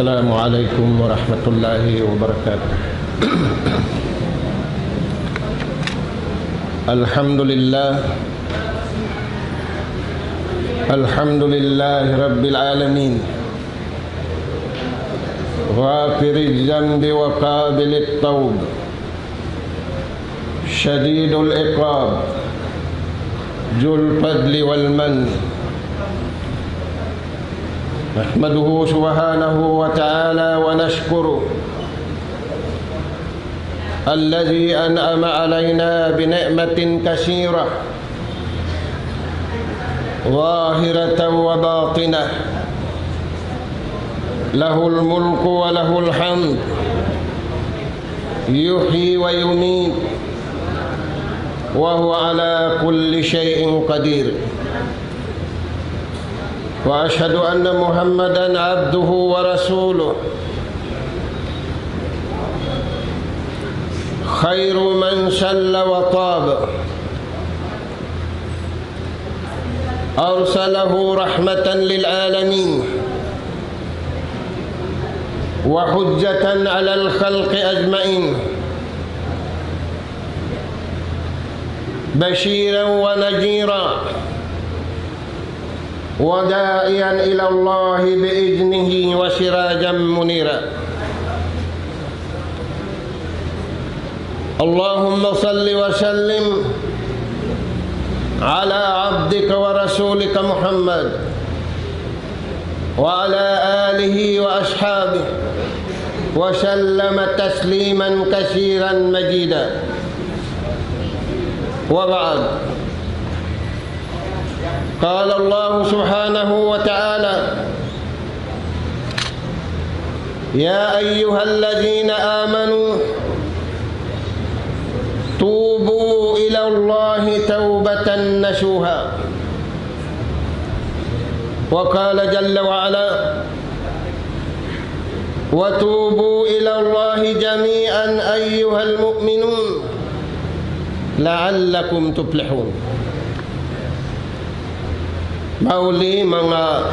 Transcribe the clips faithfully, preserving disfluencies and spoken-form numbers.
السلام عليكم ورحمة الله وبركاته. الحمد لله. الحمد لله رب العالمين. غافر الذنب وقابل التوب. شديد العقاب. ذو الفضل والمن. نحمده سبحانه وتعالى ونشكره الذي أنعم علينا بنعمة كثيرة ظاهرة وباطنة، له الملك وله الحمد، يحيي ويميت، وهو على كل شيء قدير. وأشهد أن محمدا عبده ورسوله، خير من صلى وطاب، أرسله رحمة للعالمين وحجة على الخلق أجمعين، بشيرا ونذيرا، وداعيا إلى الله بإذنه وسراجا منيرا. اللهم صل وسلم على عبدك ورسولك محمد وعلى آله وأصحابه وسلم تسليما كثيرا مزيدا. وبعد، قال الله سبحانه وتعالى: يا أيها الذين آمنوا توبوا إلى الله توبة نصوحا. وقال جل وعلا: وتوبوا إلى الله جميعا أيها المؤمنون لعلكم تفلحون. Mahuli manga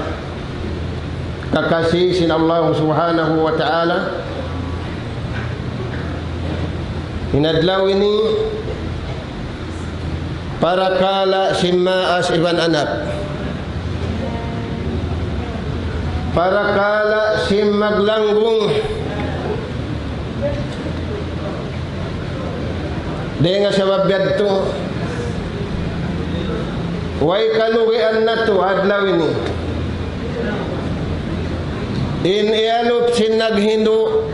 kakasi sin Allah Subhanahu wa Ta'ala, in adlaw ini parakala' sin maas iban anak, parakala' sin maglanggung. Dayn ha sabab yadtu, way kalugian natu' adlaw ini. In iyalup sin naghindu'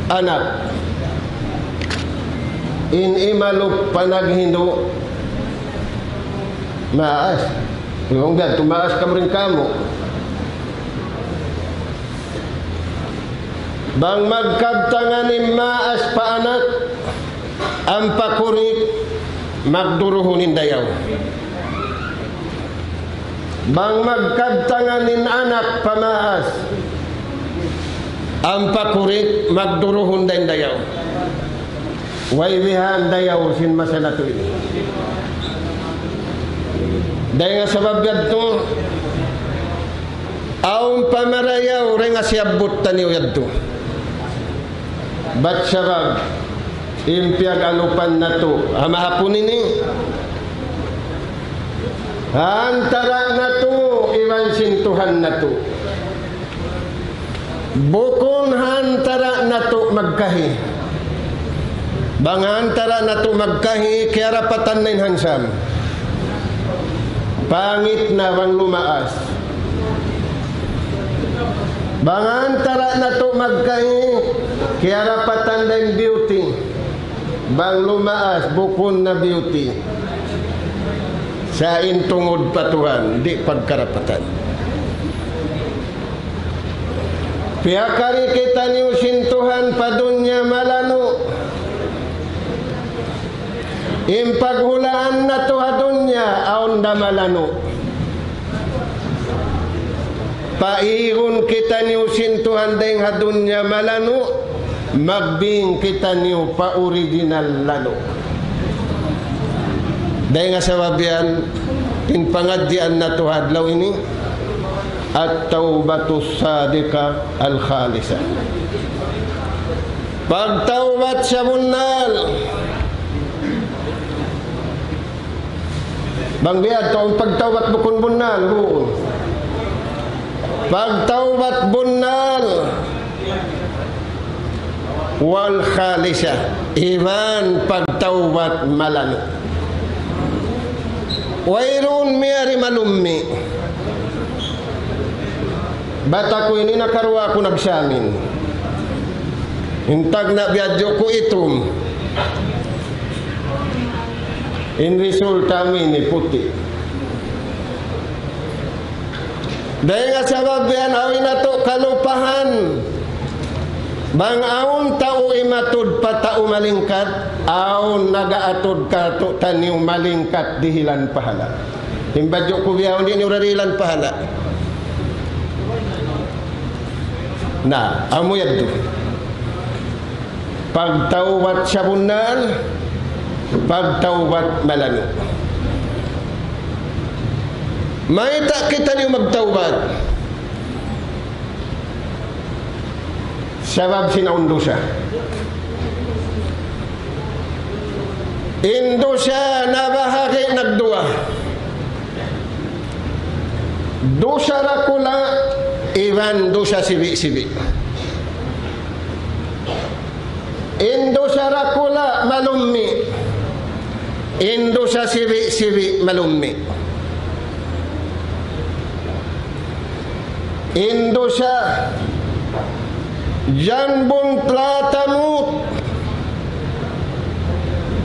anak, in imalup pa naghindu' maas. Yung gad, tumaas ka rin kamo. Bang magkabtangan in maas pa anak, ampa kurik, magduruhun in dayaw. Bang magkabtangan in anak pa maas, ampa kurik, magduruhun da in dayaw. Way bihan dayaw sin masa natu' ini. Dayn ha sabab yadtu, awn pa marayaw dayn ha siyabbut taniyu yadtu. Bat sabab, in piyag-alupan natu' ha mahapun ini, ha antara' natu' iban sin Tuhan natu'. Bukun ha antara' natu' magkahi. Bang ha antara' natu' magkahi, kiyarapatan na in hansam. Pangit na bang lumaas. Bang ha antara' natu' magkahi, kiyarapatan na in beauty. Bang lumaas, bukun na beauty. Sa' in tungud pa Tuhan, di' pagkarapatan. Piyakari kitaniyu sin Tuhan pa dunya malanu'. In paghulaan natu' ha dunya, awn da malanu'. Paigun kitaniyu sin Tuhan dayn ha dunya malanu', magbing kitaniyu pa original lanu'. Dayn ha sabab yan, in pangadjian natu' ha adlaw ini, التوبة الصادقة الخالصة. Pagtawbat sabunnal. Bang biya' tuud pagtawbat bukun bunnal, hu. Pagtawbat bunnal. والخالصة, iban pagtawbat malanu'. Wayruun miyari malummi'. Bat aku ini nakaruwa aku nagsamin. In tagna' biyadju' ku itum. In resulta amu ini puti'. Dayn ha sabab yan awn natu' kalupahan. Bang awn tau imatud pa tau malingkat, awn nag-aatud kātu'niyu malingkat dihilan pahala'. In badju' ku bihaun di' niyu dihilan pahala'. Na, amu yadtu. Pagtawbat sabunnal, pagtawbat malanu'. Mayta' kitaniyu magtawbat? Sabab sin awn dusa. In dusa nabahagi' nagduwa. Dusa dakula' iban dusa sibi'-sibi'. In dusa dakula' malummi'. In dusa sibi'-sibi' malummi'. In dusa ذنب لا تموت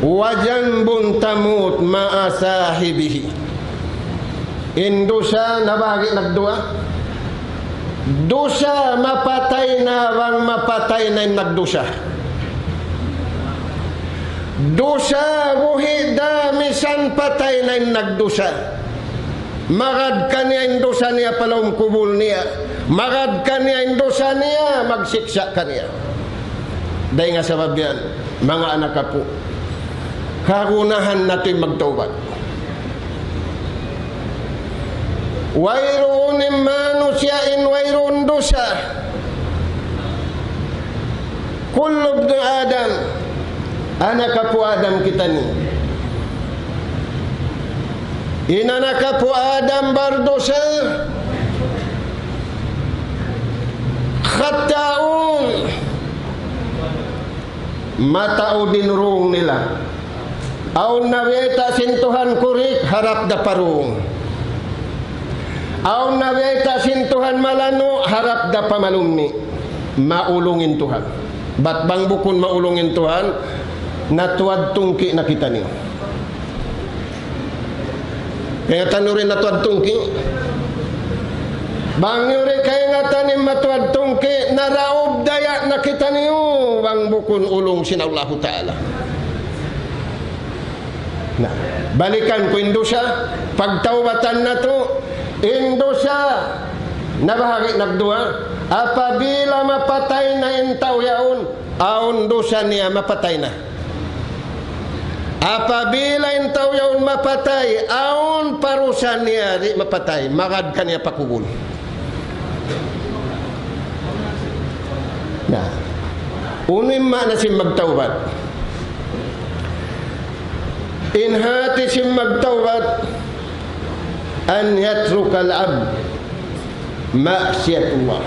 وذنب تموت مع صاحبه. In dusa nabahagi' nagduwa. Dusa mapatay na bang mapatay na in nagdusa. Dusa buhi' da misan patay na in nagdusa. Magad kaniya in dusa niya pa lawm kubul niya. Magad kaniya in dusa niya, magsiksa' kaniya. Dayn ha sabab yan, manga anak apu', kagunahan natu' in magtawbat. Wayruun in manusiya' in wayruun dusa. كل ابن آدم, anak apu' Adam kitaniyu. In anak apu' Adam bardusa, خطاؤون. Mataud in rung nila. Awn nabayta' sin Tuhan kurik, harap da pa rung. Awn nabayta' sin Tuhan malanu', harap da pa malummi'. Maulung in Tuhan. Bat bang bukun maulung in Tuhan, natuwad tungki' na kitaniyu. Kaingatan niyu in matuwad tungki'. Bang niyu di' kaingatan in matuwad tungki', naraub daya na kitaniyu, bang bukun ulung sin Allahu Ta'ala. Na, balikan ku in dusa, pagtawbatan natu', in dusa, nabahagi' nagduwa, apabila mapatay na in tau yaun, awn dusa niya mapatay na. Apabila in tau yaun mapatay, awn parusa niya di' mapatay, magad kaniya pa kubul. Na, unu in maana sin magtawbat? In hati sin magtawbat, أن يترك العبد معصية الله.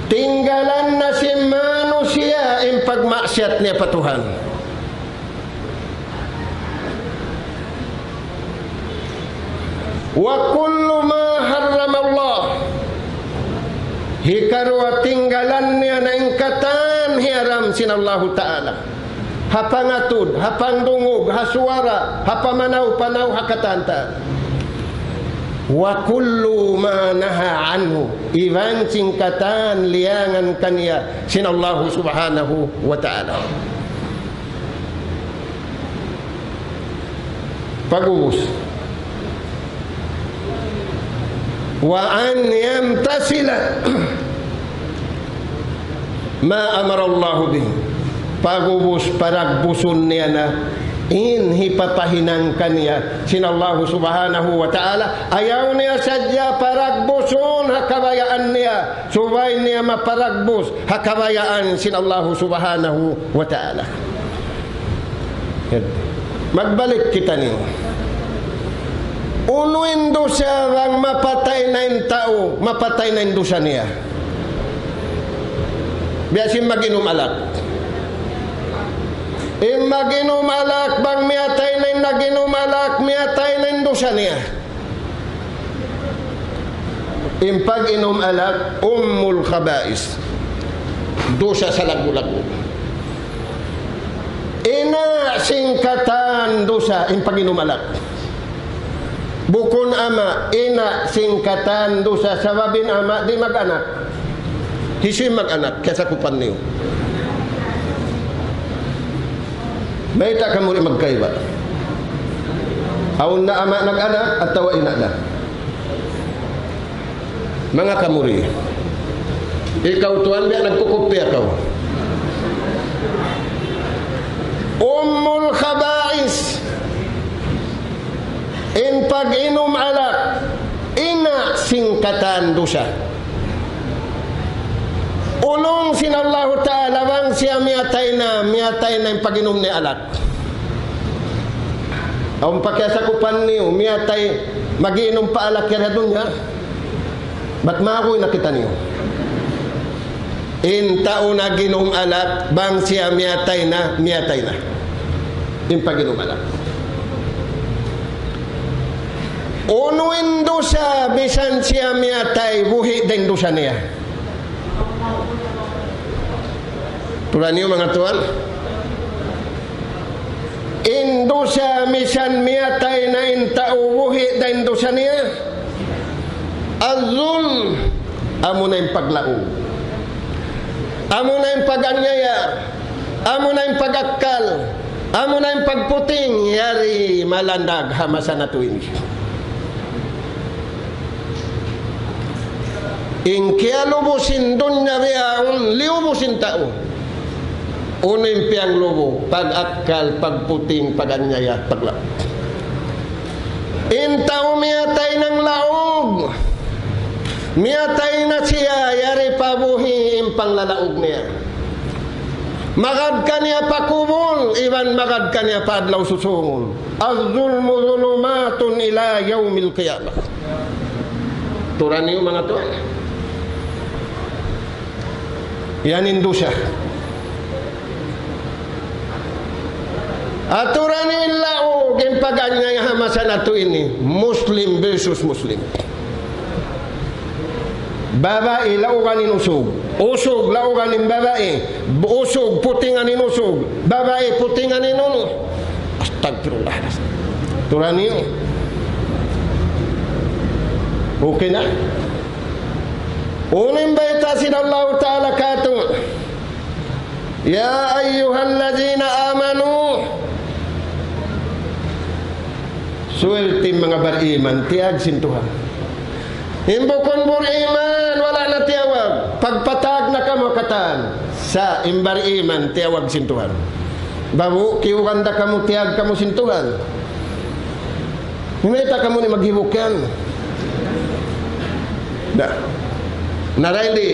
Tinggalan na sin manusiya' in pagmaksiyat niya pa Tuhan. وكل ما حرم الله. Hikaruwa, tinggalan niya na in katan hiyaram sin Allahu Ta'ala. Ha pangatud, ha pangdungug, ha suwara, ha pamanaw-panaw, ha katan-katan. وكل ما نهى عنه. Iban sin katan liyangan kaniya sin Allahu Subhanahu wa Ta'ala. Pag'ubus. وأن يمتثل ما أمر الله به. Pag'ubus, paragbusun niya na In hipapahinang kaniya sin Allahu Subhanahu wa Ta'ala, ayaw niya sadja paragbusun ha kabayaan niya, subay niya maparagbus ha kabayaan sin Allahu Subhanahu wa Ta'ala. Yan. Magbalik kitaniyu. Unu in dusa bang mapatay na in tau, mapatay na in dusa niya? Biya' sin mag-inum alak. In mag-inum alak, bang miyatay na in nag-inum alak, miyatay na in dusa niya. In pag-inum alak, ummul khaba'is. Dusa salaggu'-laggu'. Ina' sin katan dusa, in pag-inum alak. Bukun ama', ina' sin katan dusa, sabab in ama' di' mag-anak. Hisiyu in mag-anak, kiyasakupan niyu? Mayta' kamu di' magkaiba? Awn na ama' nag-anak, atawa ina' na? Manga kamuri. Ikaw tuwan, biya' nagkukupiya kaw. Ummul khaba'is. In pag-inum alak, ina' sin katan dusa. Ulung sin Allahu Ta'ala bang siya miyatay na, miyatay na in pag-inum niya alak. Awn pa kiyasakupan niyu, miyatay, mag-inum pa alak yan ha dunya. Bat maguy na kitaniyu. In tau nag-inum alak, bang siya miyatay na, miyatay na. In pag-inum alak. Unu in dusa, misan siya miyatay, buhi' da in dusa niya. Turan niyu, manga tuwan. In dusa, misan miyatay na in tau, buhi' da in dusa niya. Az-zulm, amuna in paglaug. Amuna in pag-anyaya. Amuna in pag-akkal. Amuna in pagputing, yari malandag ha masa natu' ini. In kiyalubu sin dunya bihaun, liyubu sin tau. Unu in piyanglubu, pag-akkal, pagputing, pag-anyaya, pagla-. In tau miyatay na laug. Miyatay na siya, yari pa buhi' in panglalaug niya. Magad kaniya pa kubul, iban magad kaniya pa adlaw susungun. الظلم ظلمات إلى يوم القيامة. Turan niyu, manga tuwan. Yan in dusa. Aturan in laug, in pag-anyaya ha masa natu' ini, Muslim versus Muslim. Babai, laugan in usug. Usug, laugan in babai. Usug, putingan in usug. Babai, putingan in unu. Astagfirullah. Turan niyu. Okay na? Unu in bayta' sin Allahu Ta'ala katu'? يا أيها الذين آمنوا. Swerte in manga bariman, tiyawag sin Tuhan. In bukun bariman, wala' na tiyawag. Pagpatawag na kamu katan. Sa' in bariman, tiyawag sin Tuhan. Babu', kiyugan da kamu, tiyawag kamu sin Tuhan. Mayta' kamu ini maghibuk yan? Da. Na, dayn di.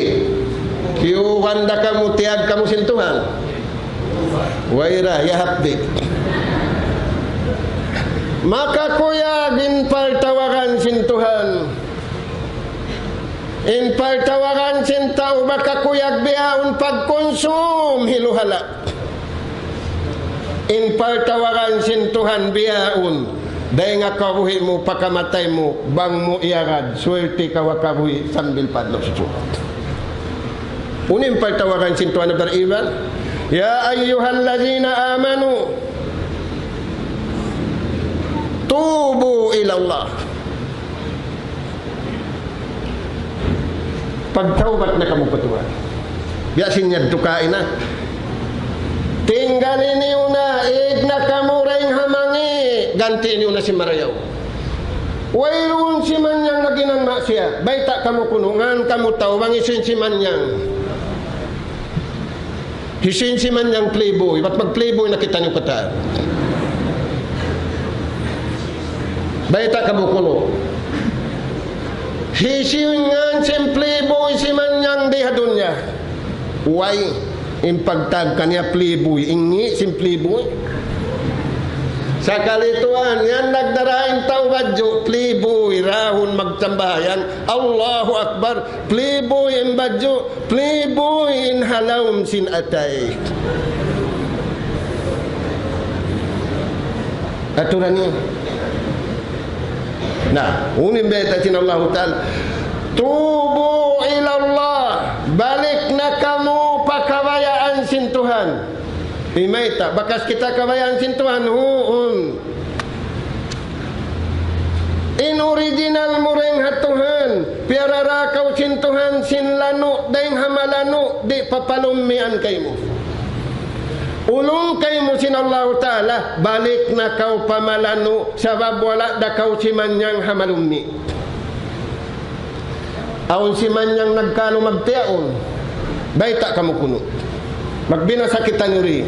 Kiyugan da kamu, tiyawag kamu sin Tuhan. Way ra, yahap di. Makakuyag in partawagan sin Tuhan. In partawagan sin tau makakuyag bihaun pagkunsum hiluhala'. In partawagan sin Tuhan bihaun, dayn ha kabuhi' mu pa kamatay mu, bang mu iyagad, swerte kaw ha kabuhi' sambil pa adlaw susungun. Unu in partawagan sin Tuhan, bariman? يا أيها الذين آمنوا توبوا إلى الله. Pagtawbat na kamu pa Tuhan. Biya' sin yadtu kaina. Tinggali niyu na, ig na kamu dayn ha mangi', ganti' niyu na sin marayaw. Wayruun simanyang naghinang maksiyat. Bayta' kamu kunu', ngan kamu tau, bang hisiyu in simanyang. Hisiyu in simanyang playboy, bat mag-playboy na kitaniyu katan. Bayta' kamu kunu'. Hisiyu in ngan sin playboy simannyang di ha dunya? Way, in pagtawag kaniya playboy, in ngi' sin playboy. Sakali tuwan, yan nagdara in tau badju', playboy, rahun magsambahayang, Allahu Akbar, playboy in badju', playboy in ha lawm sin atay. Aturan niya. Na, unu in bayta' sin Allahu Ta'ala, "Tubu ilallah, balik na kamu pa kabayaan sin Tuhan." Imayta', bakas kita kabayaan sin Tuhan, huun. In original mu dayn ha Tuhan, piyarara kaw sin Tuhan sin lanu', dayn ha malanu', di' papalummian kaymu. Ulung kaymu sin Allahu Ta'ala, balik na kaw pa malanu', sabab wala' da kaw simannyang ha malummi'. Awn simannyang nagkalu magtiyaun. Bayta' kamu kunu'. Magbinasa kitaniyu ri.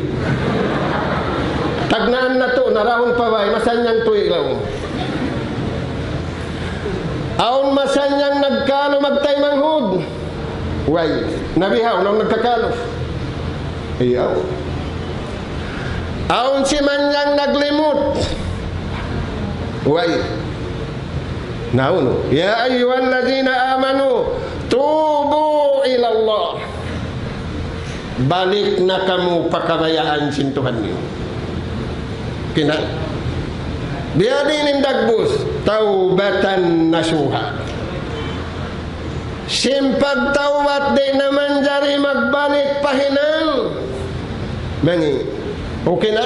Tagnaan natu', narahun pa bay, masannyang tuwi' laung. Awn masannyang nagkalu magtaymanghud. Way, nabihaun, awn nagkakalu. Iyaw. Awn simannyang naglimut. Way. Na unu, يا أيها الذين آمنوا توبوا إلى الله. Balik na kamu pa kabayaan sin Tuhan niyu. Kina. Biya' diin in dagbus, توبة نصوحا. Sin pagtawbat di' na manjari magbalik pa hinang. Mangi'. Okay na?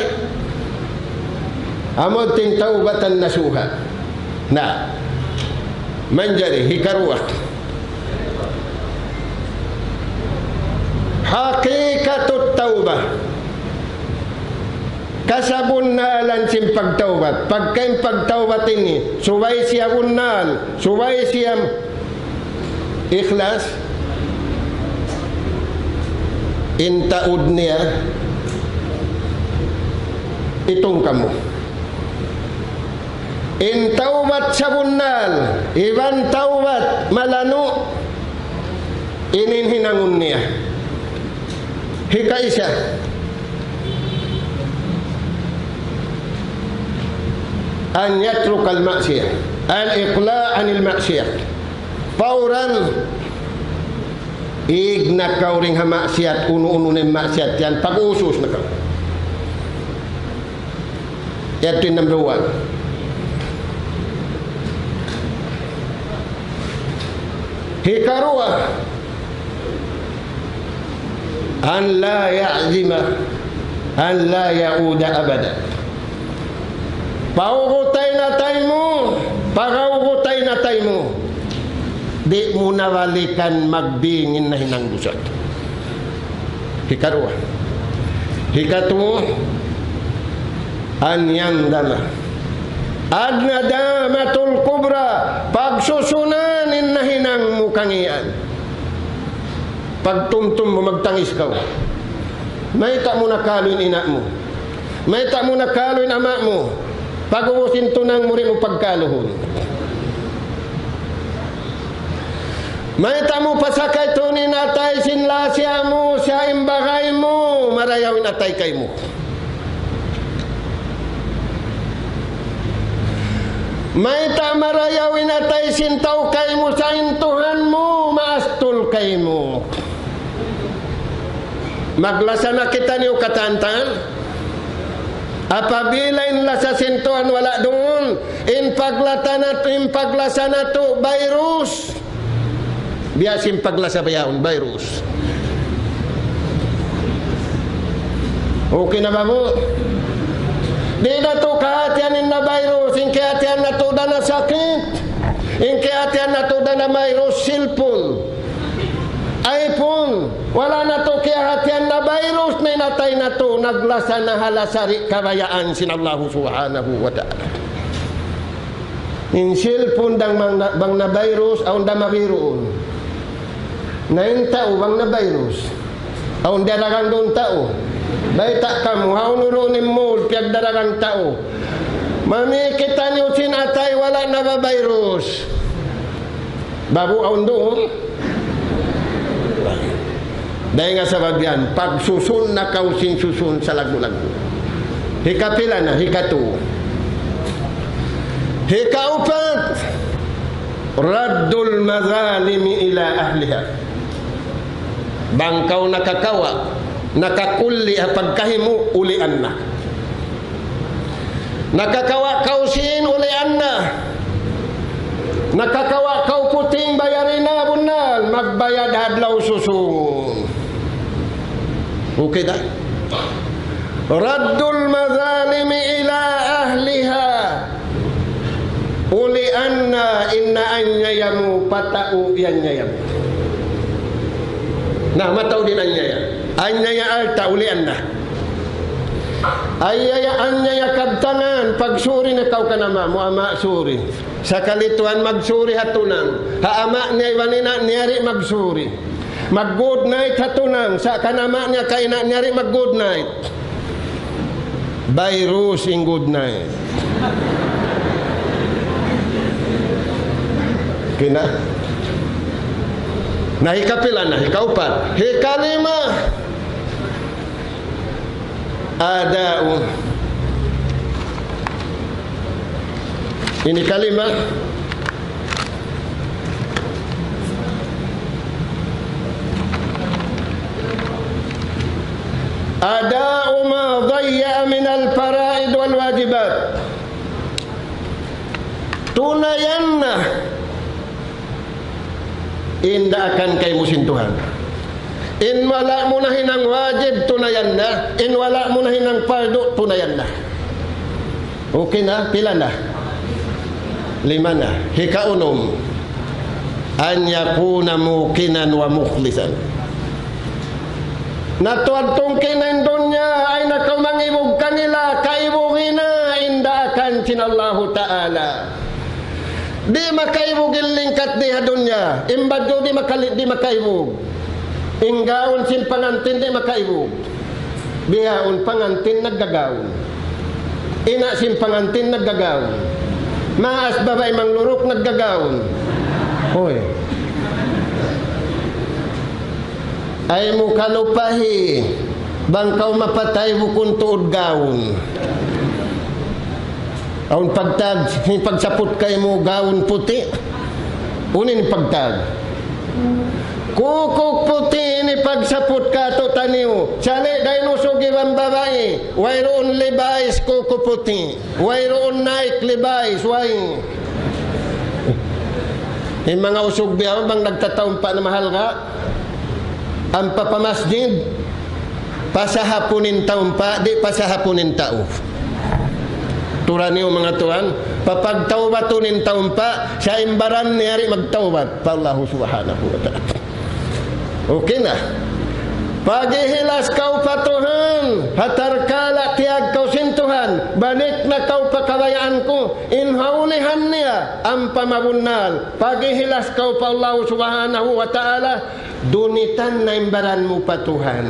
Amu in توبة نصوحا. Na. Manjari, hikaruwa. حقيقة التوبة. Kasabunnalan sin pagtawbat. Pagka in pagtawbat ini, subay siya bunnal, subay siya ikhlas, in taud niya, itung kamu. In tawbat sabunnal, iban tawbat malanu', ini in hinangun niya. Hikaisa, أن يترك المعصية، الإقلاع عن المعصية. Pawran, ig na kaw dayn ha maksiyat, unu-unu na in maksiyat yan, pag-usus na kaw. Yadtu in number one. Hikaruwa, أن لا يعزم، أن لا يعود أبدا. Paugutay na atay mu, pagaugutay na atay mu. Di' mu na balikan magbing in nahinang dusa. Hikaruwa. Hikatu, أن يندم. الندامة الكبرى. Pagsusunan in nahinang mu kangīan. Pagtumtum mu, magtangis kaw. Mayta' mu nakalu in ina' mu? Mayta' mu nakalu in ama' mu? Pag-ubus in tunang mu, di' mu pagkaluhun. Mayta' mu pasakaytun in atay sin lasa mu, sa' in bagay mu, marayaw in atay kaymu. Mayta' marayaw in atay sin tau kaymu, sa' in Tuhan mu maastul kaymu. Maglasa na kitaniyu katantan. Apabila in lasa sin Tuhan wala' duun, in paglata nat-, in paglasa natu' virus. Biya' sin paglasa bihaun, virus. Okay na ba mu? Di' natu' kahatihan in na virus, in kahatihan natu' da na sakit. In kahatihan natu' da na virus, cellphone. iPhone, wala' natu' kiyahatihan na virus na in atay natu', naglasa na ha lasa di' kabayaan sin Allahu Subhanahu wa Ta'ala. In cellphone bang na, bang na virus, awn da mabiruun. Na in tau bang na virus, awn daragang duun tau. Bayta' kamu, hawnu duun in mall, piyagdaragang tau. Mami kitaniyu sin atay wala' nababayrus. Babu awn duun. Dayn ha sabab yan, pagsusun na kaw sin susun salaggu'-laggu'. Hikapila na, hikatu. Hikaupat, raddul mazalimi ila ahliha. Bang kaw nakakawa', nakakulli' ha pagkahi mu, ulian na. Nakakawa' kaw sin, ulian na. Nakakawa' kaw puting, bayarin na bunnal, magbayad ha adlaw susūngun. Okay da? Raddul mazalimi ila ahliha. Ulian na in naanyaya mu pa tau iyanyaya mu. Na, mataud in anyaya. Anyaya alta', ulian na. Anyaya, anyaya kabtangan, pagsuri na kaw kan ama' mu, ama', suri. Sakali tuwan magsuri ha tunang. Ha ama' niya iban ina' niya di' magsuri. Mag-good night ha tunang, sa' kan ama' niya, kan ina' niya di' mag-good night. Bayrus in good night. Kina? Na, hikapila na, hikaupat. Hikalima. Ada'u. Ini kalima. Ada'u ma dayya minal faraid wal wajibat. Tunayan na in daakan kaymu sin Tuhan. In wala' mu nahinang wajib, tunayan na. In wala' mu nahinang pardu, tunayan na. Okay na? Pila na? Lima na. Hikaunum. An yakuna muqinan wa mukhlisan. Natuad tungki' na in dunya, ay nakaumangibug kanila, kaibugin na in daakan sin Allahu Ta'ala. Di' makaibug in lingkat di ha dunya. In badju' di' makali-, di' makaibug. In gaun sin pangantin di' makaibug. Bihaun pangantin naggagaun. Ina' sin pangantin naggagaun. Maas babai mangluruk naggagaun. Hoy. Ay mu kalupahi, bang kaw mapatay bukun tuud gaun. Awn pagtag, in pagsaput kaymu gaun puti'. Unu in pagtag? Kukuk puti' ini pagsaput katu'taniyu. Sali' da in usug iban babai, wayruun Levi's kukuk puti'. Wayruun Nike, Levi's, way. In manga usug biya' bang nagtataumpa' na mahalga', ampa pa masjid, pasahapun in taumpa', di' pasahapun in tau. Tura niyu manga tuwan, papagtawbatun in taumpa', sa' in baran niya di' magtawbat pa Allahu Subhanahu wa Ta'ala. Okay na. Paghihilas kaw pa Tuhan, ha tarkala' tiyag kaw sin Tuhan, balik na kaw pa kabayaan ku, in ha ulihan niya, ampa mabunnal, paghihilas kaw pa Allah Subhanahu wa Ta'ala, dunitan na in baran mu pa Tuhan.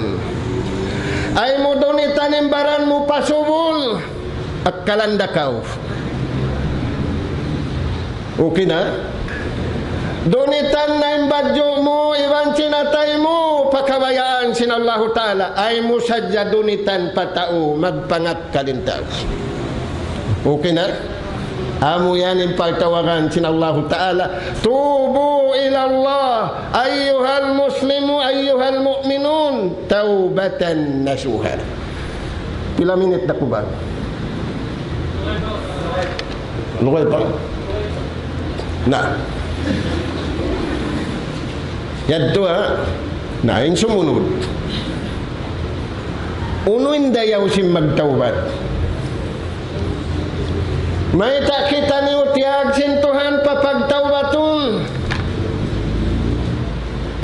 Ay mu dunitan in baran mu pa subul, akkalan da kaw. Okay na? Dunitan na in badju' mu, iban sin atay mu, pa kabayaan sin Allahu Ta'ala. Ay mu sadja dunitan pa tau, magpangakkal in tau. Okay na? Amu yan in pagtawagan sin Allahu Ta'ala. Tubu ila Allah, ayyuhal muslimu, ayyuhal mu'minun, tawbatan nasuha. Pila minit da ku ba? Lugay pa. Na. Yadtu, ha? Na, in sumunud. Unu in dayaw sin magtawbat? Mayta' kitaniyu tiyag sin Tuhan pa pagtawbatun?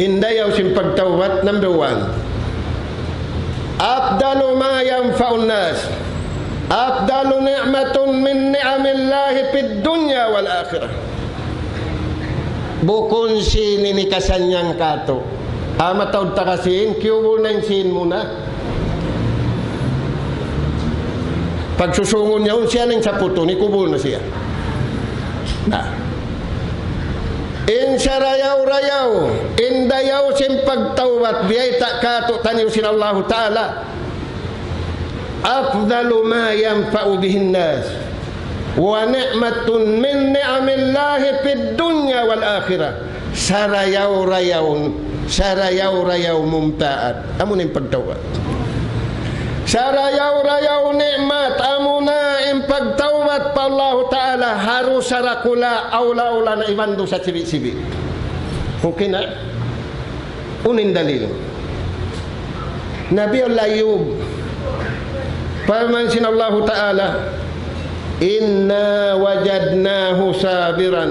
In dayaw sin pagtawbat, number one. أفضل ما ينفع الناس. أفضل نعمة من نعم الله في الدنيا والآخرة. Bukun sin ini kasannyangan katu'. Ama taud ta ka sin, kiyubul na in sin mu na. Pagsusungun niya, un siya na in saputun, ikubul na siya. Na. In sarayaw-rayaw, in dayaw sin pagtawbat, biyayta' kātu'niyu sin Allahu Ta'ala. أفضل ما ينفع به الناس ونعمة من نعم الله في الدنيا والآخرة. Sarayaw-rayaw, sarayaw-rayaw mumpaat. Amu na in pagtawbat. Sarayaw-rayaw ni'mat, amu na in pagtawbat pa Allahu Ta'ala, harus sarakula', awla-awla na iban dusa sibi'-sibi'. Okay na? Unu in dalil? Nabi Allah Ayub, parman sin Allahu Ta'ala, إنا وجدناه صابرا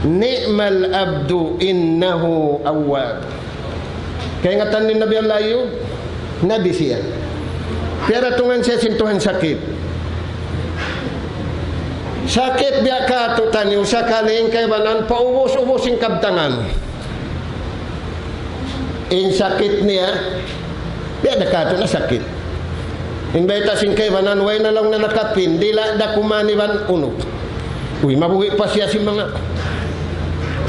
نعم العبد إنه أواب. Kaingatan niyu in Nabi Allah Ayub, nabi siya. Piyaratungan siya sin Tuhan sakit. Sakit biya' kātu'niyu, sakali in kaibanan paubus-ubus in kabtangan. In sakit niya, biya' da kātu' nasakit. In bayta' sin kaibanan, way na laung niya nakapin, dila' da kuman iban unu. Uy, mabuhi' pa siya sin manga.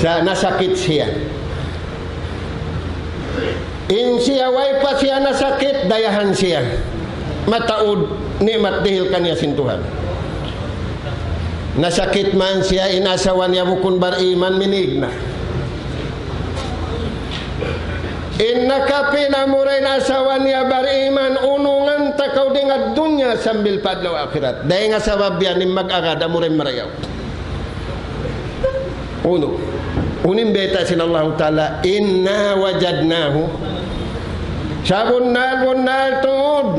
Sa' nasakit siya. In siya way pa siya nasakit, dayahan siya. Mataud ni'mat dihil kaniya sin Tuhan. Nasakit man siya, in asawa niya bukun bariman, minig na. In nakapin amura in asawa niya bariman, unungan ta kaw dayn ha dunya sambil pa adlaw akhirat. Dayn ha sabab yan in mag-agad amura in marayaw. Unu. Unu in bayta' sin Allahu Ta'ala, إنا وجدناه. Sabunnal-bunnal tuud.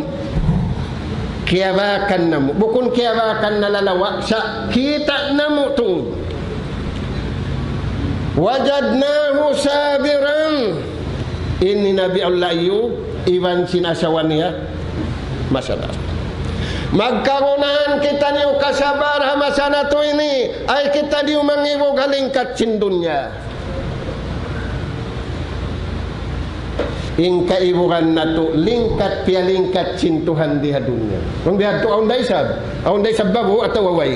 Kiyabakan namu'. Bukun kiyabakan na lalawa', sa' kita' namu' tuud. وجدناه صابرا. Ini Nabi Allah Ayub, iban sin asawa niya, masabar. Magkagunahan kitaniyu kasabar ha masa natu' ini, ay kitaniyu mangibug ha lingkat sin dunya. In kaibugan natu', lingkat piyalingkat sin Tuhan di ha dunya. Kung bihadtu awn da isab, awn da isab babu' atawa way.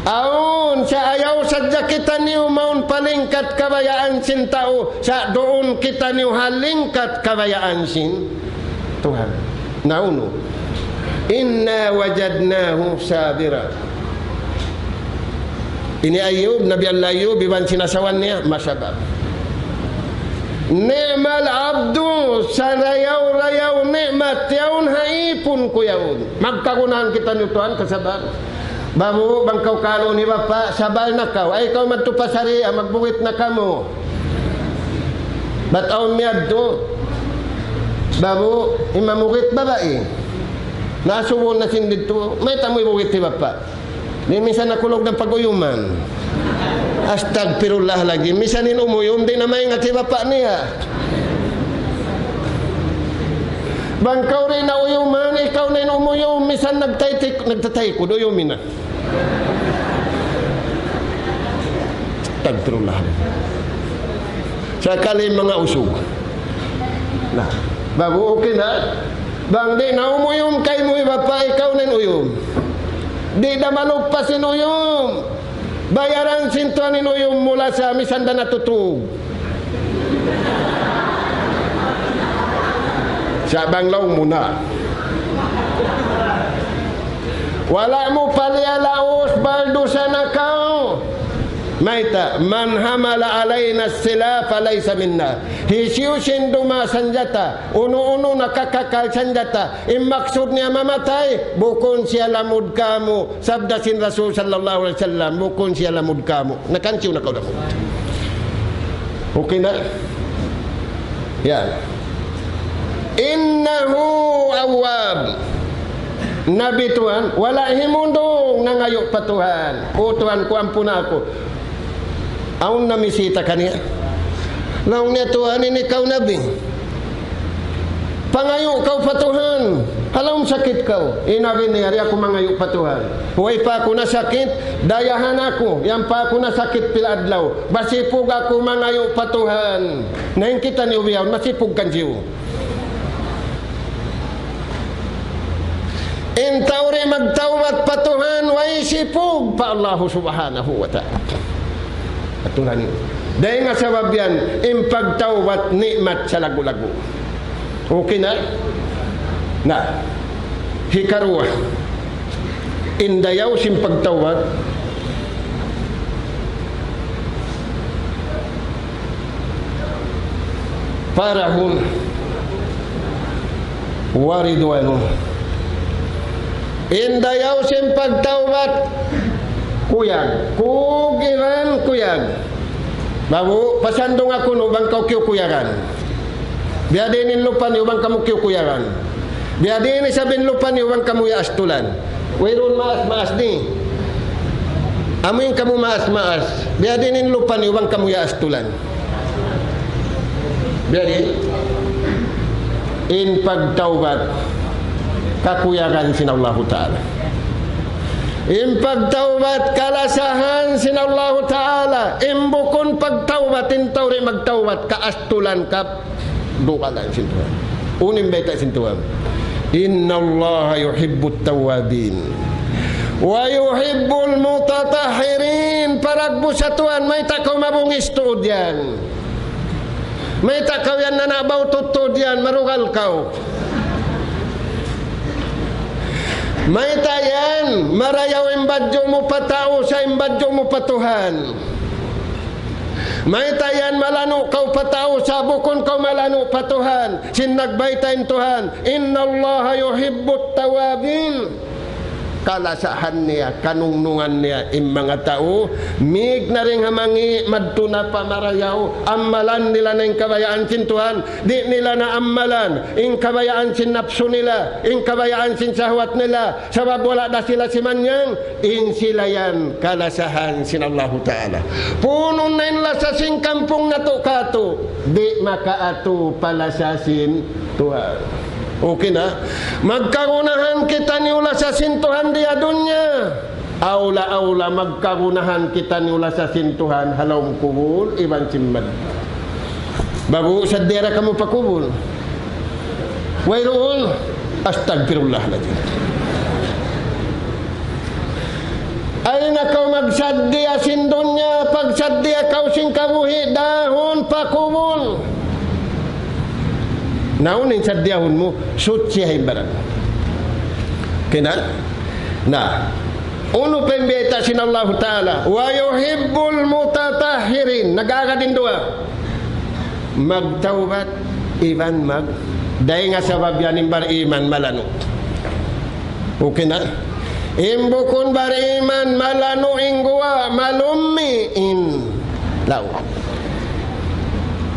Awn, sa' ayaw sadja kitaniyu mawn pa lingkat kabayaan sin tau, sa' duun kitaniyu ha lingkat kabayaan sin Tuhan. Na unu? إنا وجدناه صابرا. Ini Ayub, Nabi Allah Ayub, iban sin asawa niya, masabar. نعم العبد, sarayaw-rayaw ni'mat yaun ha ipun ku yaun. Magkagunahan kitaniyu tuwan kasabar. Babu', bang kaw kalu ni bapa', sabal na kaw. Ay kaw madtu pa sariya, magbuwit na kamu. Bat awn miyadtu. Babu', in mamugit babai. Nasubu na sin didtu, mayta' mu ibugit hi bapa'. Di' minsan nakulug na pag-uyuman. Astagfirullah lagi. Minsan in umuyum, di' na maingat hi bapa' niya. Bang kaw di' na uyuman, ikaw na in umuyum, minsan nagtaytik-, nagtataykud, uyumin na. Astagfirullah. Sakali manga usug. Na, babu', okay na. Bang di' na umuyum kaymu hi bapa', ikaw na in uyum. Di' da malugpas in uyum. Bayaran sin Tuhan in uyum mu lasa, misan da natutug. Sa' bang laung mu na. Wala' mu pa liyalaus, baldusa na kaw. Mayta', من حمل علينا السلاح فليس منا. Hisiyu-siyu in duma sanjata, unu-unu nakakakal sanjata, in maksud niya mamatay, bukun siya lamud kamu', sabda sin Rasul sallallahu alayhi wasallam, bukun siya lamud kamu'. Nakansiyu na kaw lamud. Okay na? Yan. إنه أواب. Nabi Tuhan, wala' himundung nangayu' pa Tuhan. O Tuhan ku, ampuna aku. Awn namisita kaniya. Laung niya, Tuhan, ini kaw nabi. Pangayu' kaw pa Tuhan. Halaum sakit kaw. In nabi niya, di' aku mangayu' pa Tuhan. Way pa aku nasakit, dayahan aku. Yan pa aku nasakit pila adlaw. Masipug aku mangayu' pa Tuhan. Na in kitaniyu bihaun, masipug kansiyu. In tau di' magtawbat pa Tuhan, way sipug pa Allahu Subhanahu wa Ta'ala. Aturan ini. Dayn ha sabab yan, in pagtawbat ni'mat sa lagu-lagu. Okay na? Na. Hikaruwa. In dayaw sin pagtawbat. فرح ورضوان. In dayaw sin pagtawbat, kuyag. Kug iban kuyag. Babu, pasandung aku nu bang kaw kiyukuyagan. Biya' diin in lupa niyu bang kamu kiyukuyagan. Biya' diin isab in lupa niyu bang kamu iyaastulan. Wayruun maas-maas di. Amu in kamu maas-maas. Biya' diin in lupa niyu bang kamu iyaastulan. Biya' diin in pagtawbat kakuyagan sin Allahu Ta'ala. In pagtawbat kalasahan sin Allahu Ta'ala. In bukun pagtawbat, in tau di' magtawbat, kaastulan kap dugalan sin Tuhan. Unu in bayta' sin Tuhan? إن الله يحب التوابين ويحب المتطهرين. Paragbu sa Tuhan, mayta' kaw mabungis tuud yan. Mayta' kaw yan nanabaw tuud yan, marugal kaw. Mayta' yan, marayaw in badju' mu pa tau, sa' in badju' mu pa Tuhan. Mayta' yan malanu' kaw pa tau, sa' bukun kaw malanu' pa Tuhan. Sin nagbayta' in Tuhan, إن الله يحب التوابين. Kalasahan niya, kanungnungan niya, in manga tau, mig na dayn ha mangi' madtu na pa marayaw, ammalan nila na in kabayaan sin Tuhan, di' nila na ammalan, in kabayaan sin napsu nila, in kabayaan sin sahwat nila, sabab wala' da sila simanyang, in sila yan kalasahan sin Allahu Ta'ala. Puunun na in lasa sin kampung natu' katu', di' makaatu pa lasa sin Tuhan. Okay na? Magkagunahan kitaniyu lasa sin Tuhan di ha dunya. Awla-awla magkagunahan kitaniyu lasa sin Tuhan ha lawm kubul iban sin mad. Bagu' saddiya da kamu pa kubul. Wayruun, astagfirullahaladzim. Ay na kaw magsaddiya sin dunya, pagsaddiya kaw sin kabuhi' dahun pa kubul. Na unu in saddiyahun mu, suchi ha imbaran. Kena? Na. Unu pa in bayta' sin Allahu Ta'ala, ويحب المتطهرين. Nag-agad in duwa. Magtawbat iban mag-, dayn ha sabab yan in bar-iman malanu'. Okay na? In bukun bar-iman malanu' in guwa', malummi' in laung.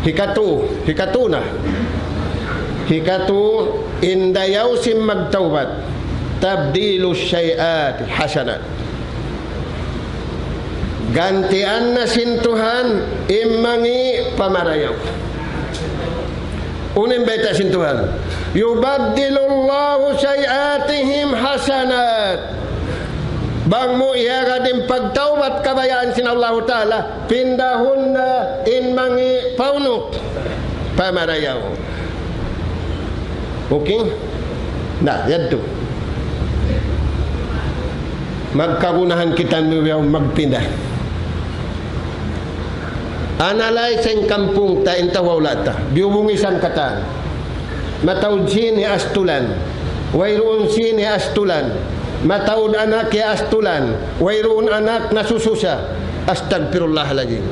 Hikatu, hikatu na. Hikatu, in dayaw sin magtawbat. تبديل السيئات حسنات. Gantian na sin Tuhan in mangi' pa marayaw. Unu in bayta' sin Tuhan? يبدل الله سيئاتهم حسنات. Bang mu iyagad in pagtawbat kabayaan sin Allahu Ta'ala, pindahun na in mangi' pa unu? Pa marayaw. Okay? Na, yadtu. Magkagunahan kitaniyu magpinda. Analyze in kampung ta, in tau ha hula' ta. Biyubungisan katan. Mataud sin iyaastulan. Wayruun sin iyaastulan. Mataud anak iyaastulan. Wayruun anak nasususa. Astagfirullahaladzim.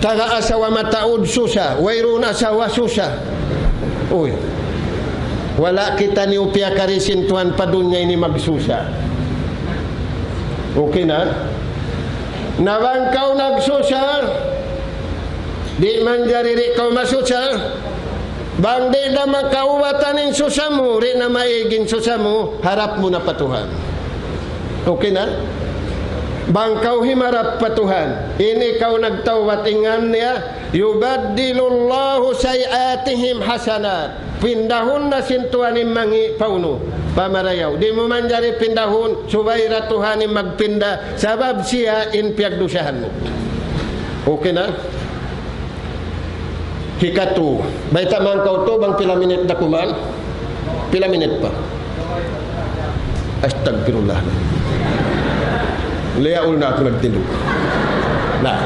Taga asawa mataud susa, wayruun asawa susa. Uy. Wala' kitaniyu piyakari sin Tuhan pa dunya ini magsusa. Okay na? Na bang kaw nagsusa, di' manjari di' kaw masusa. Bang di' da makaubatan in susa mu, di' na maig in susa mu, harap mu na pa Tuhan. Okay na? Bang kaw himarap pa Tuhan, in ikaw nagtawbat, in ngan niya, يبدل الله سيئاتهم حسنات. Pindahun na sin Tuhan in mangi' pa unu? Pa marayaw. Di' mu manjari pindahun, subay da Tuhan in magpinda, sabab siya in piyagdusahan mu. Okay na? Hikatu. Bayta' man kaw tu, bang pila minit da kuman? Pila minit pa? Astagfirullah. Liyaul na aku nagtindug. Na.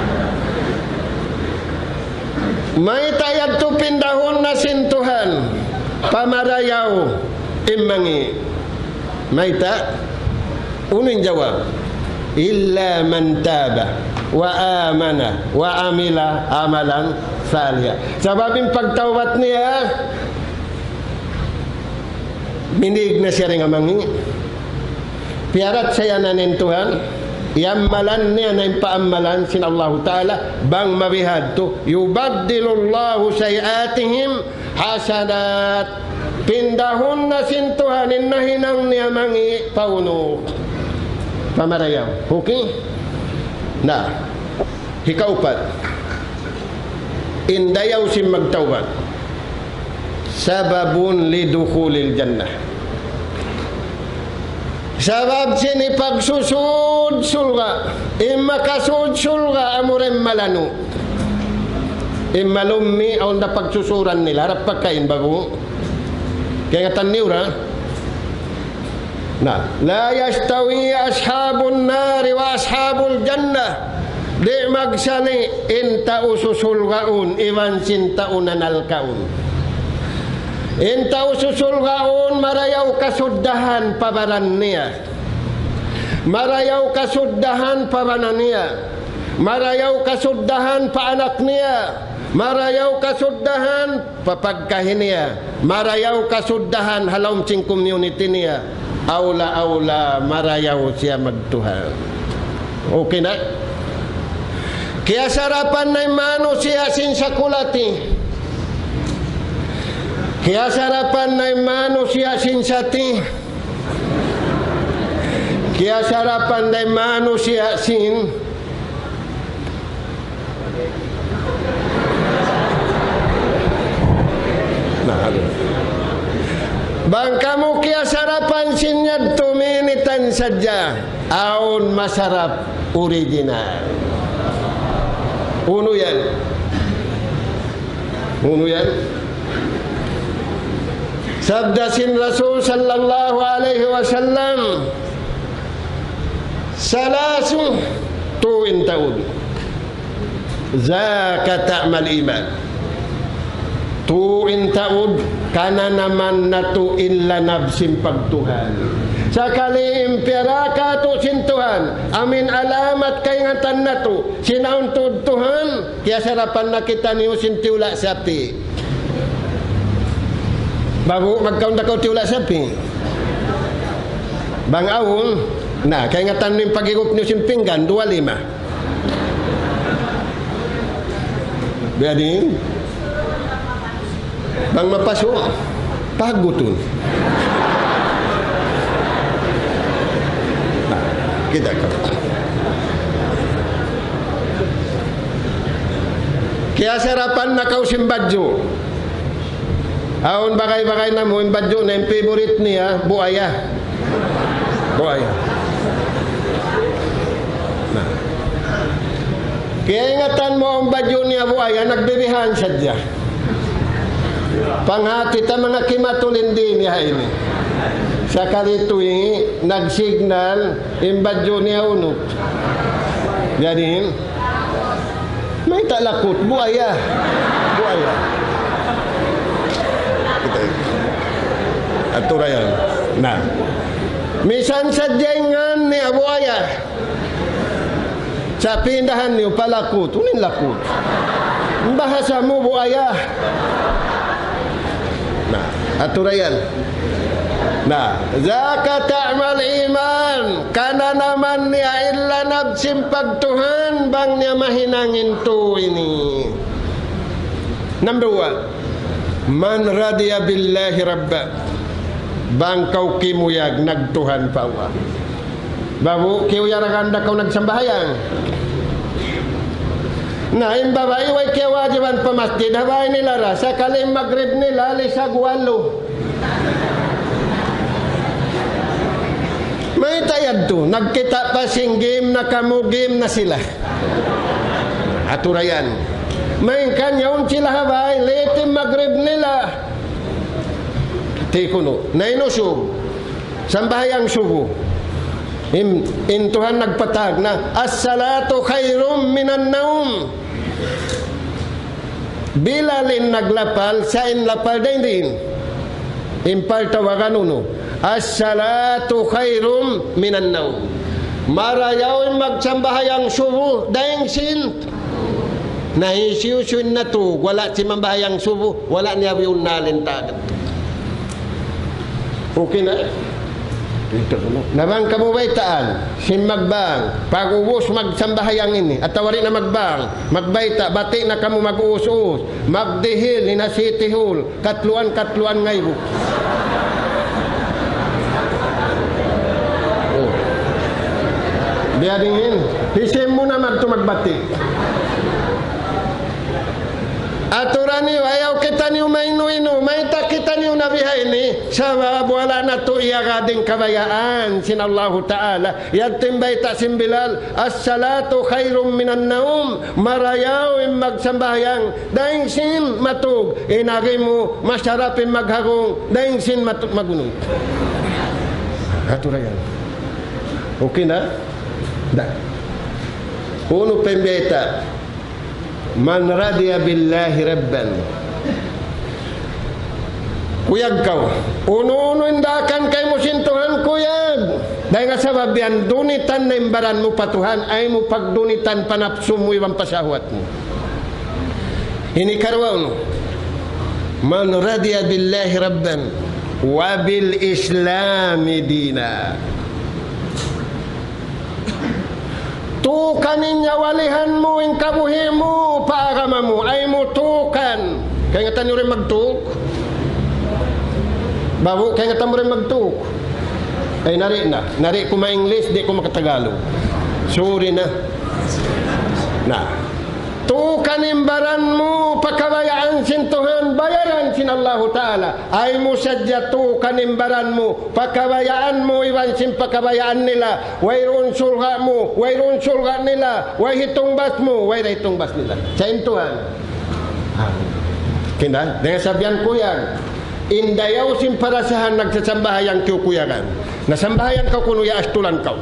Mayta' yadtu pindahun na sin Tuhan pa marayaw in mangi'? Mayta'? Unu in jawab? إلا من تاب وآمن وعمل عملا صالحا. Sabab in pagtawbat niya, minīg na siya dayn ha mangi'. Piyarachayahan niya in Tuhan, iyammalan niya na in paammalan sin Allahu Ta'ala, bang mabihadtu, يبدل الله سيئاتهم حسنات. Pindahun na sin Tuhan in nahinang niya mangi' pa unu? Pa marayaw. Okay? Na. Hikaupat. In dayaw sin magtawbat. سبب لدخول الجنة. Sabab sin hipagsusūd surga'. In makasūd surga' amura in malanu'. In malummi' awn da pagsusuran nila, harap pagkain bagu'. Kaingatan niyu ra? Na, لا يستوي أصحاب النار وأصحاب الجنة. Di' magsali' in tau susulgaun iban sin tau nanalkaun. In tau susulgaun marayaw kasuddahan pa baran niya. Marayaw kasuddahan pa bana niya. Marayaw kasuddahan pa anak niya. Marayaw kasuddahan pa pagkahi niya, marayaw kasuddahan ha lawm sin community niya, awla-awla marayaw siya magtuhan. Okay na? Kiyasarapan na in manusiya' sin sakulati. Kiyasarapan na in manusiya' sin sati. Kiyasarapan na in manusiya' sin Na, anu. Bang kamu kiyasarapan sin yadtu minitan sadja, awn masarap original. Unu yan? Unu yan? Sabda sin Rasul sallallahu alayhi wasallam, ثلاث, tū in taud. ذاق طعم الإيمان. Tū in taud, kananaman natu' in lanab sin pagtuhan. Sakali in piyara katu' sin Tuhan, amu in alamat kaingatan natu', sin awn tuud Tuhan, kiyasarapan na kitaniyu sin tiyula' sapi'. Bagu', magkaun da kaw tiyula' sapi'. Bang awn, na, kaingatan niyu in paghigup niyu sin pinggan, duwa lima. Biya' diin? Bang mapasu', pagutun. Na, kita' kaw. Kiyasarapan na kaw sin badju'. Awn bagay-bagay namu', in badju' niya, in favorite niya, buaya. Buaya. Na. Kaingatan mu in badju' niya buaya, nagbibihan sadja. Panghati ta manga kimatulin di' niya ini. Sakali tuwi', nag-signal, in badju' niya unut. Jadi, mayta' lakut, buaya. Buaya. Kita ini. Atura yan. Na. Misan sadja in ngan niya buaya. Sa' pindahan niyu pa lakut. Unu in lakut? In bahasa mu buaya. Na, atura yan. Na, ذاق طعم الإيمان. Kananaman niya in lanab sin pagtuhan bang niya mahinang in tū ini. Number one, من رضي بالله ربا. Bang kaw kimuyag nagtuhan pa Allah. Babu', kiyuyaragan da kaw nagsambahayang. Na, in babai way kiyawajiban pa masjid, ha bāy nila ra, sakali magrib nila, lisag walu. Mayta' yadtu, nagkita' pa sin game na kamu, game na sila. Atura yan. Main kanyaun sila ha bāy, late in magrib nila. Tikunu, na in usug. Sambahayang subu. In, in Tuhan nagpatag na, "As-salatu khairum minan naum." Bilal in naglapal, siya in lapal dayn diin. In paltawagan unu, "As-salatu khairum minan naum." Marayaw in magsambahayang subu dayn sin. Na hisiyu-siyu in natug, wala' simambahayang subu, wala' niya biyunnal in tagat. Okay na? Na bang kamu baytaan, sin magbang, pag-ubus magsambahayang ini, atawa di' na magbang, magbayta', bati' na kamu mag-uus-uus, magdihil, in ha City Hall, katluan-katluan ngaibu. Oh. Biya' diin, hisiyu na madtu magbati'. Aturan niyu, ayaw kitaniyu mainu-inu, mayta' kitaniyu na bihaini, sabab wala' natu' iyagad in kabayaan sin Allahu Ta'ala. Yadtu in bayta' sin Bilal, "As-salatu khairum minan naum." Marayaw in magsambahayang dayn sin matug, in agi mu, masarap in maghaggung dayn sin matu-, magunung. Aturan yan. Okay na? Da. Unu pa in bayta'? "Man radiya billahi rabban." Kuyag kaw. Unu-unu in daakan kaymu sin Tuhan, kuyag. Dayn ha sabab yan, dunitan na in baran mu pa Tuhan, ayaw mu pagdunitan pa napsu mu iban pa sahwat mu. Ini karuwa unu. "Man radiya billahi rabban wa bil islami dina." Tukan in nyawalihan mu, in kabuhi' mu, pa agama mu, ayaw mu tukan. Kaingatan niyu rin magtuk? Babu', kaingatan mu rin magtuk? Ay, nari na. Nari ku ma-English, di' ku makatagalog. Sorry na. Na. Tukan in baran mu pa kabayaan sin Tuhan, bayaran sin Allahu Ta'ala. Ayaw mu sadja tukan in baran mu pa kabayaan mu iban sin pa kabayaan nila. Wayruun surga' mu, wayruun surga' nila, way hitungbas mu, way da hitungbas nila. Sa' in Tuhan. Kinda, dayn ha sabab yan, kuyag. In dayaw sin parasahan nagsasambahayang kiyukuyagan. Nasambahayang kaw kunu' iyaastulan kaw.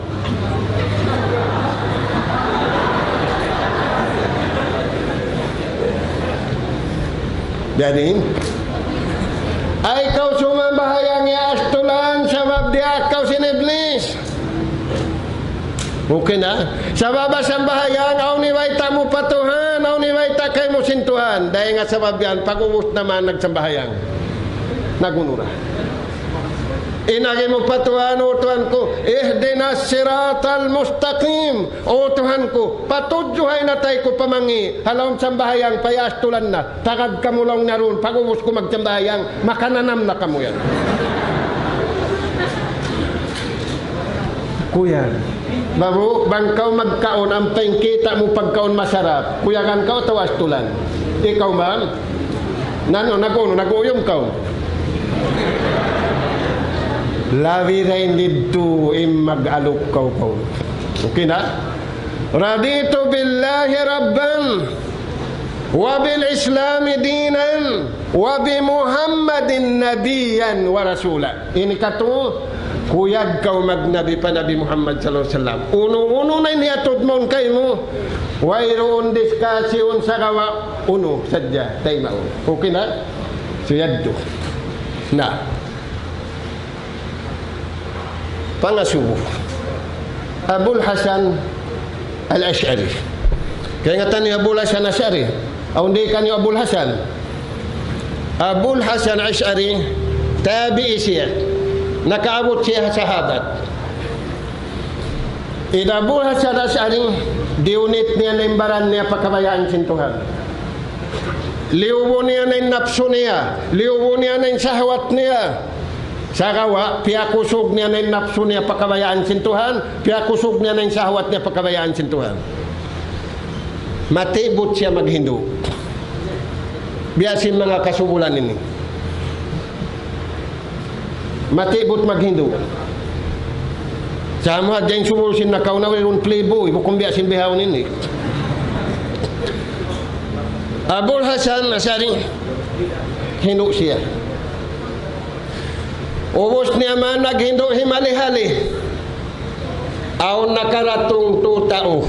Jadi, ayaw kaw sumambahayang iyaastulan sabab diyaak kaw sin Iblis. Okay na? Sabab ha sambahayang, awn hibayta' mu pa Tuhan, awn hibayta' kaymu sin Tuhan. Dayn ha sabab yan, pag-ubus naman nagsambahayang. Nagunu ra. In agi mu pa Tuhan, "O Tuhan ku, اهدنا الصراط المستقيم." "O Tuhan ku, patudjuha in atay ku pa mangi'." Ha lawm sambahayang, payaastulan na. Tagad kamu laung niya duun, pag-ubus ku magsambahayang, makananam na kamu yan. Kuyag. Babu', bang kaw magkaun, ampa in kita' mu pagkaun masarap, kuyagan kaw atawa astulan? Ikaw man? Nanu, nag-unu, nag-uyum kaw? Labi dayn didtu in mag-aluk kaw kaw. Okay na? رضيت بالله ربا وبالإسلام دينا وبمحمد نبيا ورسولا. Ini katu', kuyag kaw magnabi pa Nabi Muhammad sallallahu alayhi wasallam. Unu-unu na in hiyatud mawn kaymu, wayruun diskasyon sagawa' unu sadja, taymaun. Okay na? So, yadtu. Na. Pangasubu. Abul Hasan Al-Ash'ari. Kaingatan niyu Abul Hasan Ash'ari? Awn di' kaniyu Abul Hasan? Abul Hasan Ash'ari, tabi'i siya. Nakaabut siya ha sahabat. In Abul Hasan Ash'ari, diyunit niya na in baran niya pa kabayaan sin Tuhan. Liyubu niya na in napsu niya, liyubu niya na in sahwat niya. Sagawa', piyakusug niya na in napsu niya pa kabayaan sin Tuhan, piyakusug niya na in sahwat niya pa kabayaan sin Tuhan. Matibut siya maghindu'. Biya' sin manga kasubulan ini. Matibut maghindu'. Sa' amu hadja in subul sin nakauna, wayruun playboy, bukun biya' sin bihaun ini. Abul Hasan Ash'ari, hindu' siya. Ubus niya man naghindu' himali-hali. Awn nakaratung tu tau.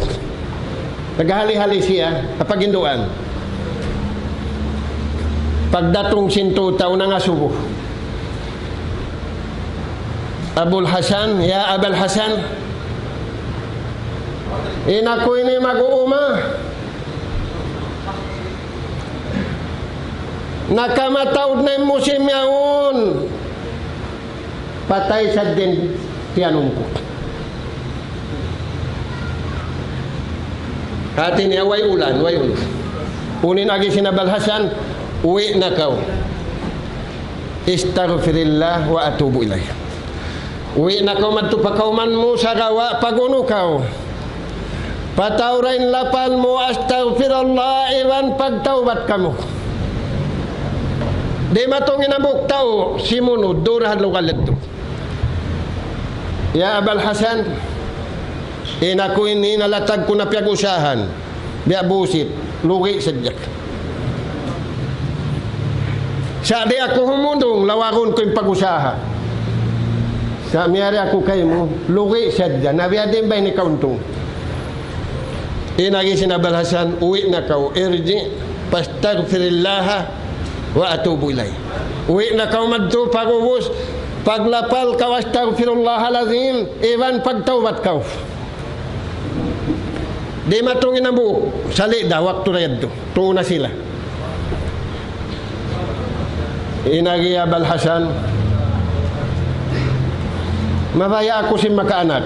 Naghali-hali siya, ha paghinduan. Pagdatung sin tu tau nangasubu. Abul Hasan, ya Abal Hasan, in aku ini mag-uuma. Nakamataud na in musim yaun. Patay sadja in tiyanum ku. Hati niya way ulan, way ulan. Unu in agi sin Abal Hasan, uwi' na kaw. Astaghfirullah wa atubu ilayh. Uwi' na kaw madtu pa kawman mu sagawa' pag-unu kaw. Pataura in lapal mu, astaghfirullah, iban pagtawbat kamu. Dimatung in hambuuk tau, simunu, duun ha lugal yadtu. Ya Abal Hasan, in aku ini nalatag ku na piyag-usahan. Biya' busit, lugi' sadja. Sa' di' aku humundung, lawagun ku in pag-usaha. Sa' miyari aku kaymu, lugi' sadja. Na biya' diin ba ini kauntung? In agi sin Abal Hasan, uwi' na kaw, irji', fastaghfirillaha wa atubu ilayh. Uwi' na kaw madtu pag-ubus, paglapal kaw astaghfirullahal azim, iban pagtawbat kaw. Dimatung in hambuuk, sali' da, waktu da yadtu, tuu na sila. In agi Abal Hasan, mabaya' aku sin makaanak.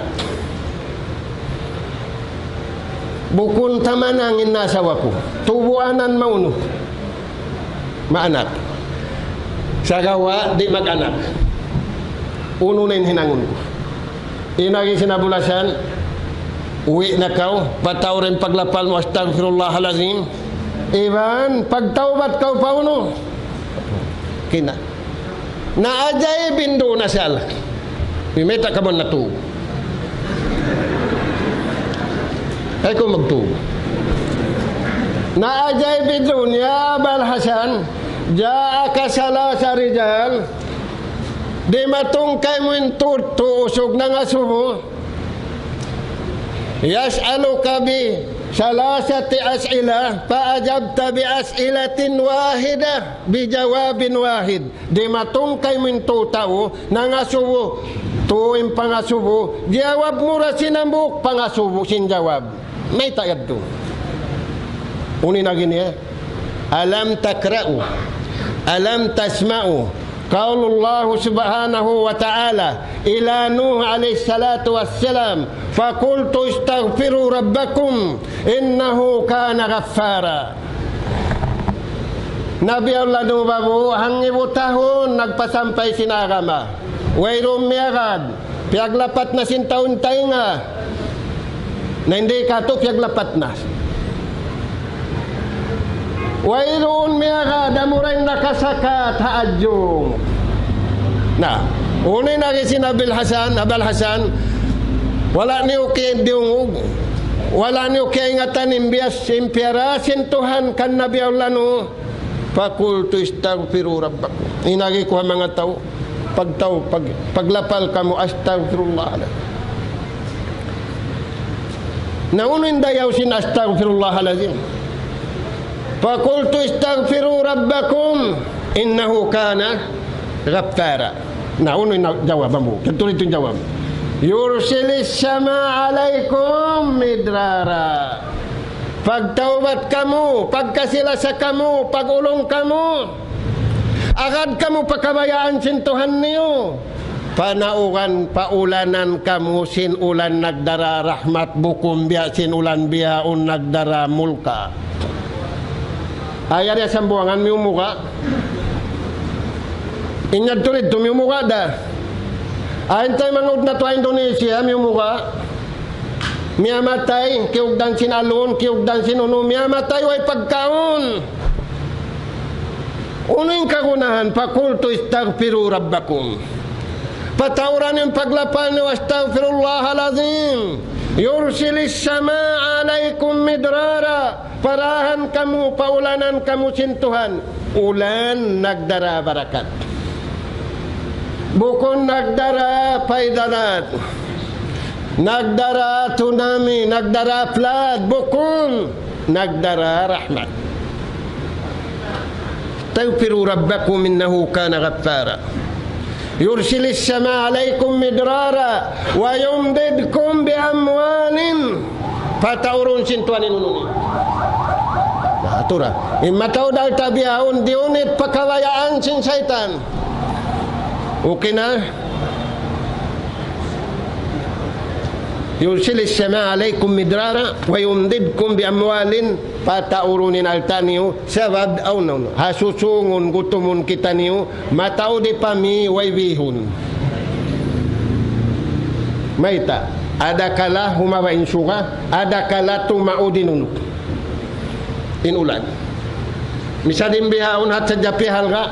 Bukun tamanang in asawa ku. Tubuanan maunu. Maanak. Sagawa' di' mag-anak. Unu na in hinangun ku. In agi sin Abul Hasan, uwi' na kaw, pataura in paglapal mu, astaghfirullahal azim. Iban, pagtawbat kaw pa unu. Kina. Naajaib in duun asal. Mayta' kamu natu. Ay, kung magtu. Naajaib in duun, ya Abal Hasan, ja'aka salasa rijal, dimatung kaymu in tu, tu usug nangasubu, يسألك بثلاثة أسئلة فأجبت بأسئلة واحدة بجواب واحد. Dimatung kaymu in tu tau, nangasubu, tu in pangasubu, jawab mu da sin hambuuk pangasubu sin jawab. Mayta' yadtu? Unu in agi niya? ألم تقرأوا، ألم تسمعوا قول الله سبحانه وتعالى إلى نوح عليه الصلاة والسلام، فقلت استغفروا ربكم إنه كان غفارا. Nabi Allah Nuh babu, hangibu tahun nagpasampay sin agama. Wayruun miyagad. Piyaglapat na sin tau in taynga. Na, in di' katu' piyaglapat na. Wayruun miyagad, amura in nakasakat ha adjung. Na, unu in agi sin Abil Hasan, Abal Hasan, wala' niyu kiyadiyungug, wala' niyu kiyaingatan in biya' sin piyara sin Tuhan kan Nabi Allah Nuh. فقلت استغفروا ربكم. In agi ku ha manga tau, pagtau, pag, paglapal kamu, astaghfirullah. Na unu in dayaw sin astaghfirullahal azim? فقلت استغفروا ربكم إنه كان غفارا. Na unu in jawab mu? Yadtu in jawab. يرسل السماء عليكم مدرارا. Pagtawbat kamu, pagkasi-lasa kamu, pag-ulung kamu. Agad kamu pa kabayaan sin Tuhan niyu. Panauran, paulanan kamu sin ulan nagdara rahmat, bukun biya' sin ulan bihaun nagdara mulka'. Ay, yari ha Sambuwangan miyumuga'. In yadtu didtu miyumuga' da. Ay, in taymanghud natu' ha Indonesia miyumuga'. Miyamatay, kiyugdan sin alun, kiyugdan sin unu, miyamatay, way pagkaun. Unu in kagunahan, فقلت استغفروا ربكم. Patauran in paglapal niyu, astaghfirullahal azim. يرسل السماء عليكم مدرارا. Parahan kamu, paulanan kamu sin Tuhan. Ulan nagdara barakat. Bukun nagdara paidarat, nagdara tsunami, nagdara flood, bukun, nagdara rahmat. استغفروا ربكم إنه كان غفارا يرسل السماء عليكم مدرارا ويمددكم بأموال. Pataurun sin Tuhan in unu-unu. Na, atura. In mataud alta' bihaun diyunit pa kabayaan sin saytan. Okay na? يرسل السماء عليكم مدرارا ويمددكم بأموال. Pataurun in alta' niyu, sabab awn, awn. Ha susungun gutumun kitaniyu, mataud di pa mi way bihun. Mayta', adakala humaba in suga, adakala tumaud in unu. In ulan. Misan in bihaun hat sadja pihalga',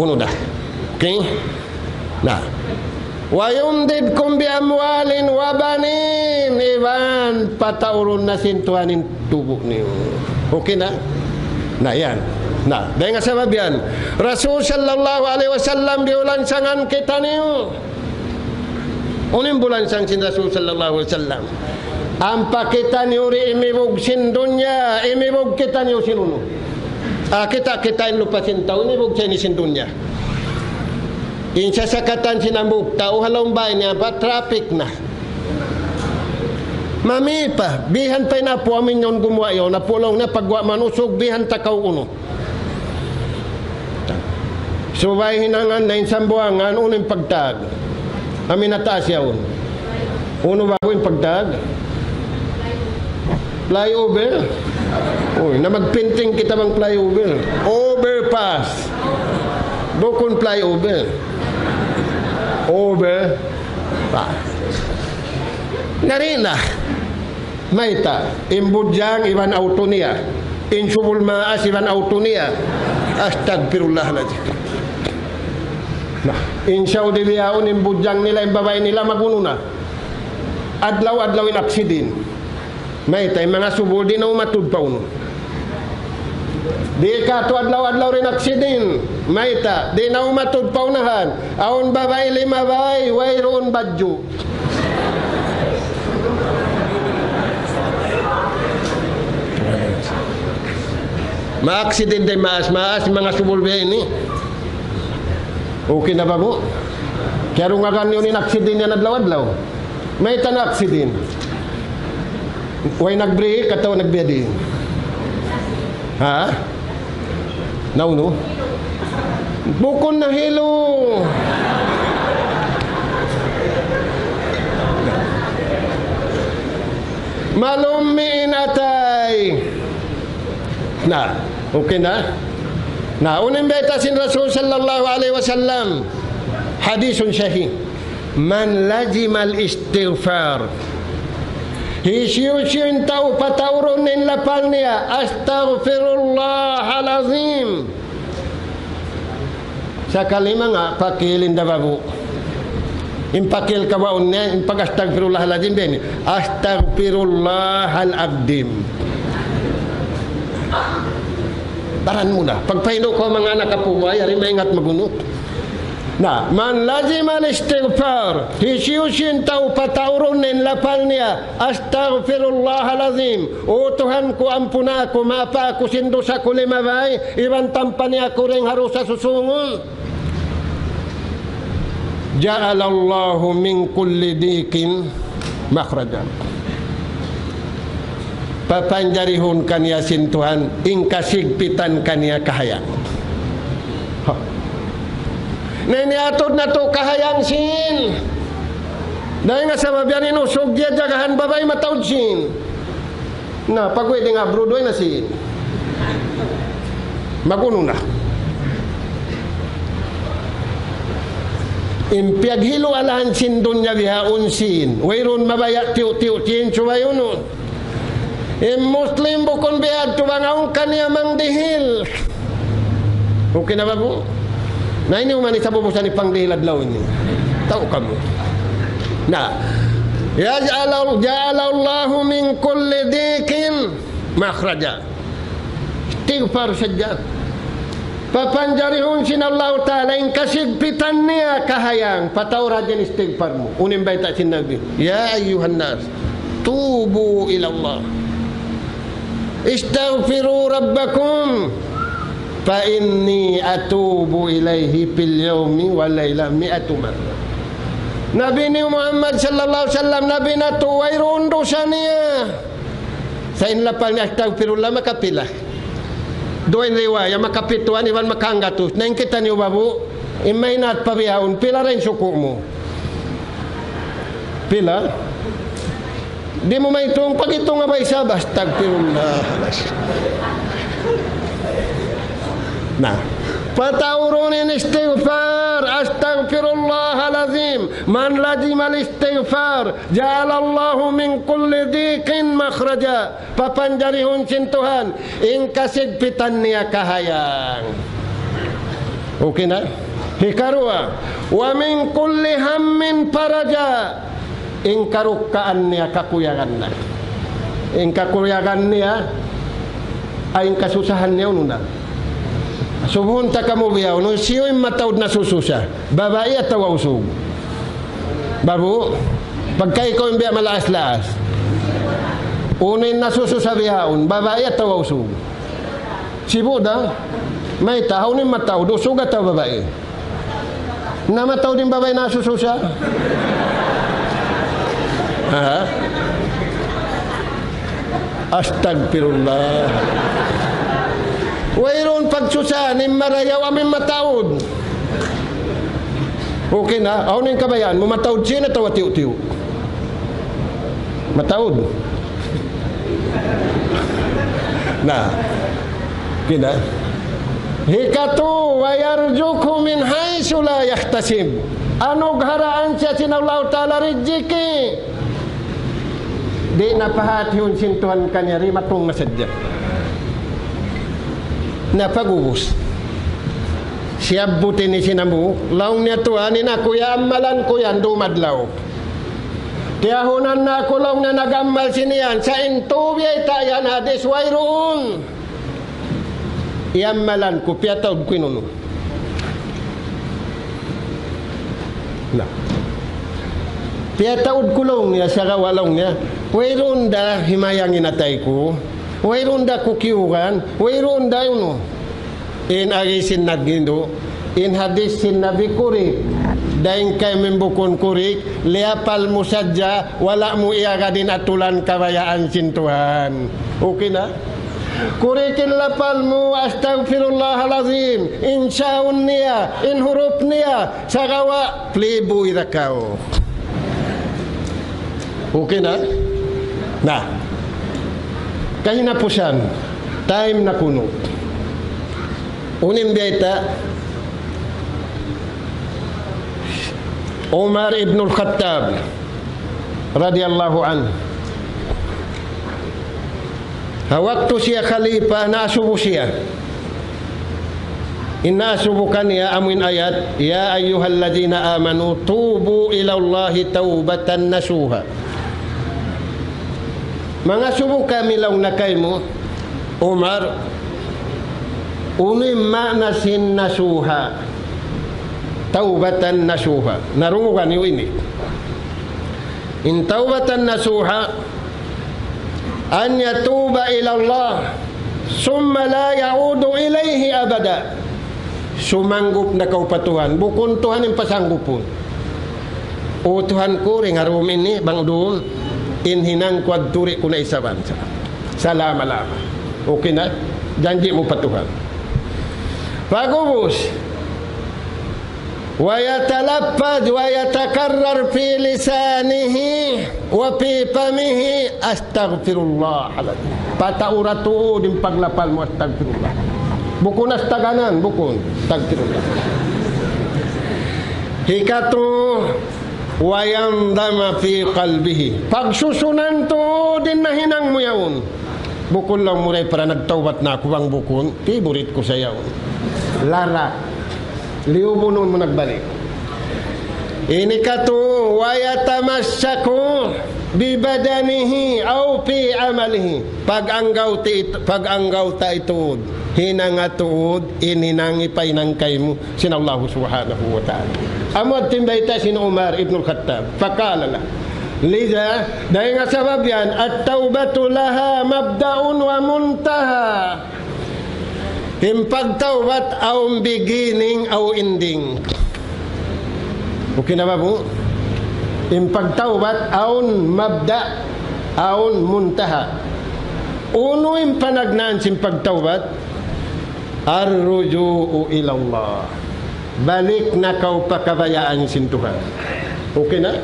unu da. Okay? Na. ويمددكم بأموال وبنين. Iban pataurun na sin Tuhan in tubu' niyu. Okay na? Na yan. Na, dayn ha sabab yan. Rasul sallallahu alayhi wasallam biyulansangan kitaniyu. Unu in bulansang sin Rasul sallallahu alayhi wasallam? Ampa kitaniyu di' imibug sin dunya, imibug kitaniyu sin unu. Ah, kita', kita' in lupa sin tau, imibug sa ini sin dunya. In sasakatan sin hambuuk tau, ha lawm bay niya pa traffic na. Mami pa, bihan pa in apu' amin yaun gumuwa' yaun, apu' laung niya pagguwa' man usug, bihan ta kaw unu. Subay hinangan na in Sambuwangan, unu in pagtag. Amin na taas yaun. Unu ba in pagtag? Flyover. Uy, na magpinting kita bang flyover. Overpass. Bukun flyover. Overpass. Nari na. Mayta', in budjang iban awto niya. In subul maas iban awto niya. Astagfirullahaladzim. Na, in Saudi bihaun in budjang nila, in babai nila magunu na. Adlaw-adlaw in aksidin. Mayta', in manga subul di' na umatud pa unu. Di' katu' adlaw-adlaw in aksidin. Mayta', di' na umatud pa unahan. Awn babai limabay, wayruun badju'. Ma-aksidente maas, maas, manga subul biya' ini. Okay na ba mu? Kiyarungagan niyu in aksidin yan adlaw-adlaw. Mayta' na aksidin? Way nag-brake, atawa nagbiyadi? Ha? Naunu? Bukun na hilu. Malummi' in atay. Na, okay na? Na, unu in bayta' sin Rasul sallallahu alayhi wasallam. Hadithun sahih. من لزم الاستغفار. Hisiyu-siyu in tau pataurun in lapal niya, أستغفر الله العظيم. Sakali manga pakil in dababu. In pakil kawaun niya, in pag-astagfirullahaladzim din. Astagfirullahaladzim. Baran mu na. Pagpahindu' kaw manga anak apu' mu, ay, yari maingat magunu. Na, من لزم الاستغفار, hisiyu-siyu in tau pataurun in lapal niya, أستغفر الله العظيم, O Tuhan ku, ampuna aku, maapa aku sin dusa ku limabay, iban tampani aku dayn ha dusa susungun. جعل الله من كل ضيق مخرجا. Papanjarihun kaniya sin Tuhan in kasigpitan kaniya kahayang. Ha. Na ini atud natu' kahayang sin. Dayn ha sabab yan in usug niya jagahan babai mataud sin. Na, pag-wedding abroad, way na sin. Magunu na. In piyaghilu-alahan sin dunya bihaun sin. Wayruun mabaya' tiyu'-tiyu' sin subay unu. In Muslim bukun biya' tu bang awn kaniya mangdihil. Okay na ba bu? Na ini uman isab ubusan in pangdihil adlaw ini. Tau kamu. Na. يجعل، جعل الله من كل ضيق مخرجا. Istighfar sadja. Papanjarihun sin Allahu Ta'ala in kasigpitan niya kahayang, pataura in istighfar mu. Unu in bayta' sin Nabi, يا أيها الناس توبوا إلى الله استغفروا ربكم فإني أتوب إليه في اليوم والليلة مائة مرة. Nabi niyu Muhammad sallallahu alayhi wasallam, Nabi natu', wayruun dusa niya. Sa' in lapal niya, "Astagfirullah," makapila? Duwa in riwaya, makapituan iban makahanggatus. Na in kitaniyu babu', in mahinat pa bihaun, pila ra in suku' mu? Pila? Di' mu maitung, pag-itung ba isab, astagfirullah. Na. Pataurun in istighfar, أستغفر الله العظيم من لزم الاستغفار جعل الله من كل ضيق مخرجا. Papanjarihun sin Tuhan in kasigpitan niya kahayang. Okay na? Hikaruwa, ومن كل هم فرجا. In karukkaan niya kakuyagan na. In kakuyagan niya, ay in kasusahan niya unu na. Subuhun ta kamu biya' unu, hisiyu in mataud nasususa? Babai atawa usug? Babu', pagka ikaw in biya' malaas-laas. Unu in nasususa bihaun, babai atawa usug? Sibu' da. Mayta', hawnu in mataud, usug atawa babai? Na mataud in babai nasususa. Ha? Astagfirullah. Wayruun pagsusa, in marayaw amu in mataud. Okay na? Hawnu in kabayaan mu, mataud siya na atawa tiyu'-tiyu'? Mataud. Na. Kina. Hikatu, ويرزقه من حيث لا يحتسب. Anugharaan siya sin Allahu Ta'ala rijiki. Di' na pahatihun sin Tuhan kaniya, di' matung na sadja. Na pag'ubus. Siyabbut ini sin hambuuk, laung niya, "Tuhan, in aku ya amalan ku yan dumadlaw. Tiyahunan na aku," laung niya, "nag-amal sin yan. Sa' in tuud biyayta' yan hadis wayruun. In amalan ku, piyataud ku in unu." Na. Piyataud ku laung niya, sagawa' laung niya, wayruun da himayang in atay ku. Wayruun da kukiyugan. Wayruun da unu. In agi sin naghindu', in hadis sin Nabi kurik. Dayn kaymu in bukun kurik, liyapal mu sadja, wala' mu iyagad in atulan kabayaan sin Tuhan. Okay na? Kurik in lapal mu, أستغفر الله العظيم. In saun niya, in hurup niya, sagawa' playboy da kaw. Okay na? Na. Kahinapusan, time na kunu'. Unu in biyayta', Umar ibn al-Khattab radiyallahu anhu. Ha waktu siya khalifa, naasubu siya. In naasubu kaniya amu in ayat, يا أيها الذين آمنوا توبوا إلى الله توبة نصوحا. Mangasubu kami laung niya kaymu, Umar, unu in maana sin nasuha? Taubatan nasuha. Narungugan niyu ini. In taubatan nasuha, أن يتوب إلى الله ثم لا يعود إليه أبدا. Sumanggup na kaw pa Tuhan. Bukun Tuhan in pasanggupun. O Tuhan ku, dayn ha dum ini, bang duun, in hinang ku adtu di' ku na isab. Salama-lama. Okay na? Janji' mu pa Tuhan. Pag'ubus, ويتلفظ ويتكرر في لسانه وفي فمه أستغفر الله العظيم. Pataura tuud in paglapal mu, astagfirullah. Bukun astaganan, bukun. Astagfirullah. Hikatu, ويندم في قلبه. Pagsusunan tuud in nahinang mu yaun. Bukun laung mu, "Ray, para nagtawbat na aku bang bukun, favorite ku sa yaun." Larak. Liyubunun mu nagbalik. Ini katu, ويتمسك ببدنه أو في عمله. Pag-anggawta' it-, pag-anggawta' tuud, hinanga tuud in hinang hipahinang kaymu sin Allahu Subhanahu wa Ta'ala. Amu in bayta' sin Umar ibn al-Khattab. فقال له. لذا, dayn ha sabab yan, التوبة لها مبدأ ومنتهى. In pagtawbat awn beginning, awn ending. Okay na ba, bu? In pagtawbat awn mabda', awn muntaha. Unu in panagnaan sin pagtawbat? الرجوع إلى الله. Balik na kaw pa kabayaan sin Tuhan. Okay na?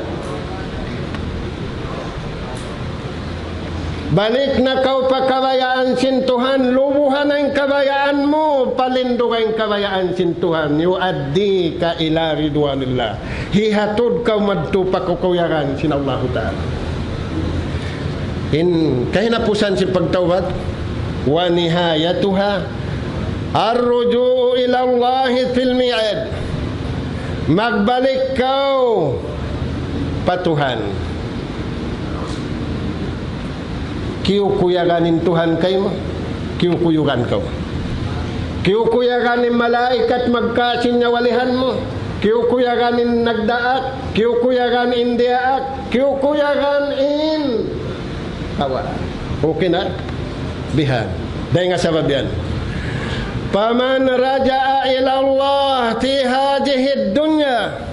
Balik na kaw pa kabayaan sin Tuhan, lubuhan in kabayaan mu, palindugan in kabayaan sin Tuhan, يؤديك إلى رضوان الله. Hihatud kaw madtu pa kakuyagan sin Allahu Ta'ala. In kahinapusan sin pagtawbat, ونهايتها الرجوع إلى الله في الميعاد. Magbalik kaw pa Tuhan. Kiyukuyagan in Tuhan kaymu, kiyukuyagan kaw. Kiyukuyagan in malaikat magkasin nyawalihan mu, kiyukuyagan in nagdaak, kiyukuyagan in diyaak, kiyukuyagan in awa. Okay na? Bihan. Dayn ha sabab yan. فمن رجع إلى الله في هذه الدنيا.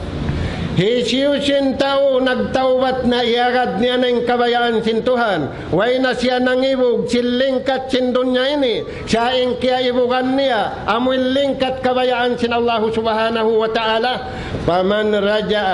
Hisiyu-siyu in tau nagtawbat na iyagad niya na in kabayaan sin Tuhan. Way na siya nangibug sin lingkat sin dunya ini. Sa' in kiyaibugan niya, amu in lingkat kabayaan sin Allahu Subhanahu wa Ta'ala. فمن رجع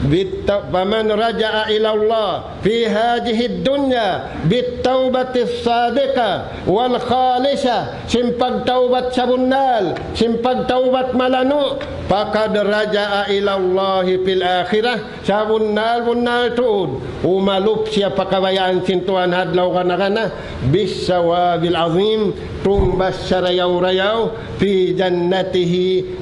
بالت-، فمن رجع إلى الله في هذه الدنيا بالتوبة الصادقة والخالصة, sin pagtawbat sabunnal, sin pagtawbat malanu', فقد رجع إلى الله في الآخرة, sabunnal-bunnal tuud, umalup siya pa kabayaan sin Tuhan ha adlaw kana-kana, بالثواب العظيم, tungbas sarayaw-rayaw, في جنته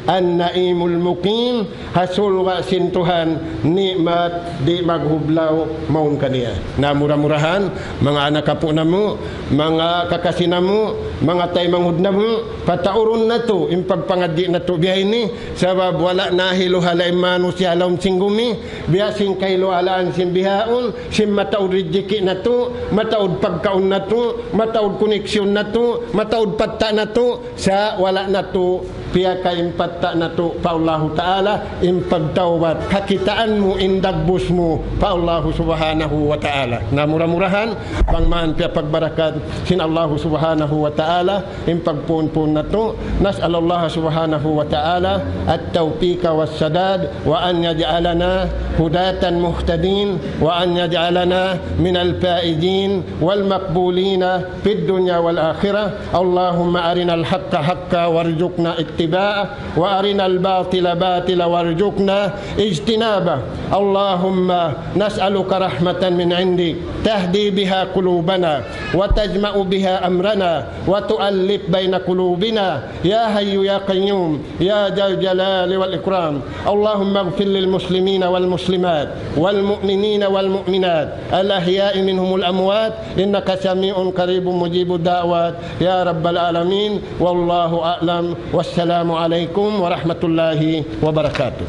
النعيم المقيم, ha surga' sin Tuhan, ni'mat di' maghublaw mawn kaniya. Na mura-murahan, manga anak apu' namu', manga kakasi namu', manga taymanghud namu', pataurun natu' in pagpangadji' natu' biya' ini, sabab wala' nahilu-hala in manusiya' ha lawm sin gumi, biya' sin kahilu-halaan sin bihaun, sin mataud rijiki' natu', mataud pagkaun natu', mataud koneksyon natu', mataud patta' natu', sa' wala' natu' piyakain patta' natu' pa Allahu Ta'ala, in pagtawbat, kakitaan mu in dagbus mu pa Allahu Subhanahu wa Ta'ala. Na mura-murahan, bang man piyapagbarakat sin Allahu Subhanahu wa Ta'ala, in pagpuun-puun natu'. نسأل الله سبحانه وتعالى التوفيق والسداد، وأن يجعلنا هداة مهتدين، وأن يجعلنا من الفائزين والمقبولين في الدنيا والآخرة. اللهم أرنا الحق حقا وارزقنا اتباعه، وأرنا الباطل باطلا وارزقنا اجتنابه. اللهم نسألك رحمة من عندك تهدي بها قلوبنا وتجمع بها أمرنا وتؤلف بين قلوبنا يا حي يا قيوم يا ذا الجلال والإكرام. اللهم اغفر للمسلمين والمسلمات والمؤمنين والمؤمنات الأحياء منهم والأموات إنك سميع قريب مجيب الدعوات يا رب العالمين. والله أعلم، والسلام عليكم ورحمة الله وبركاته.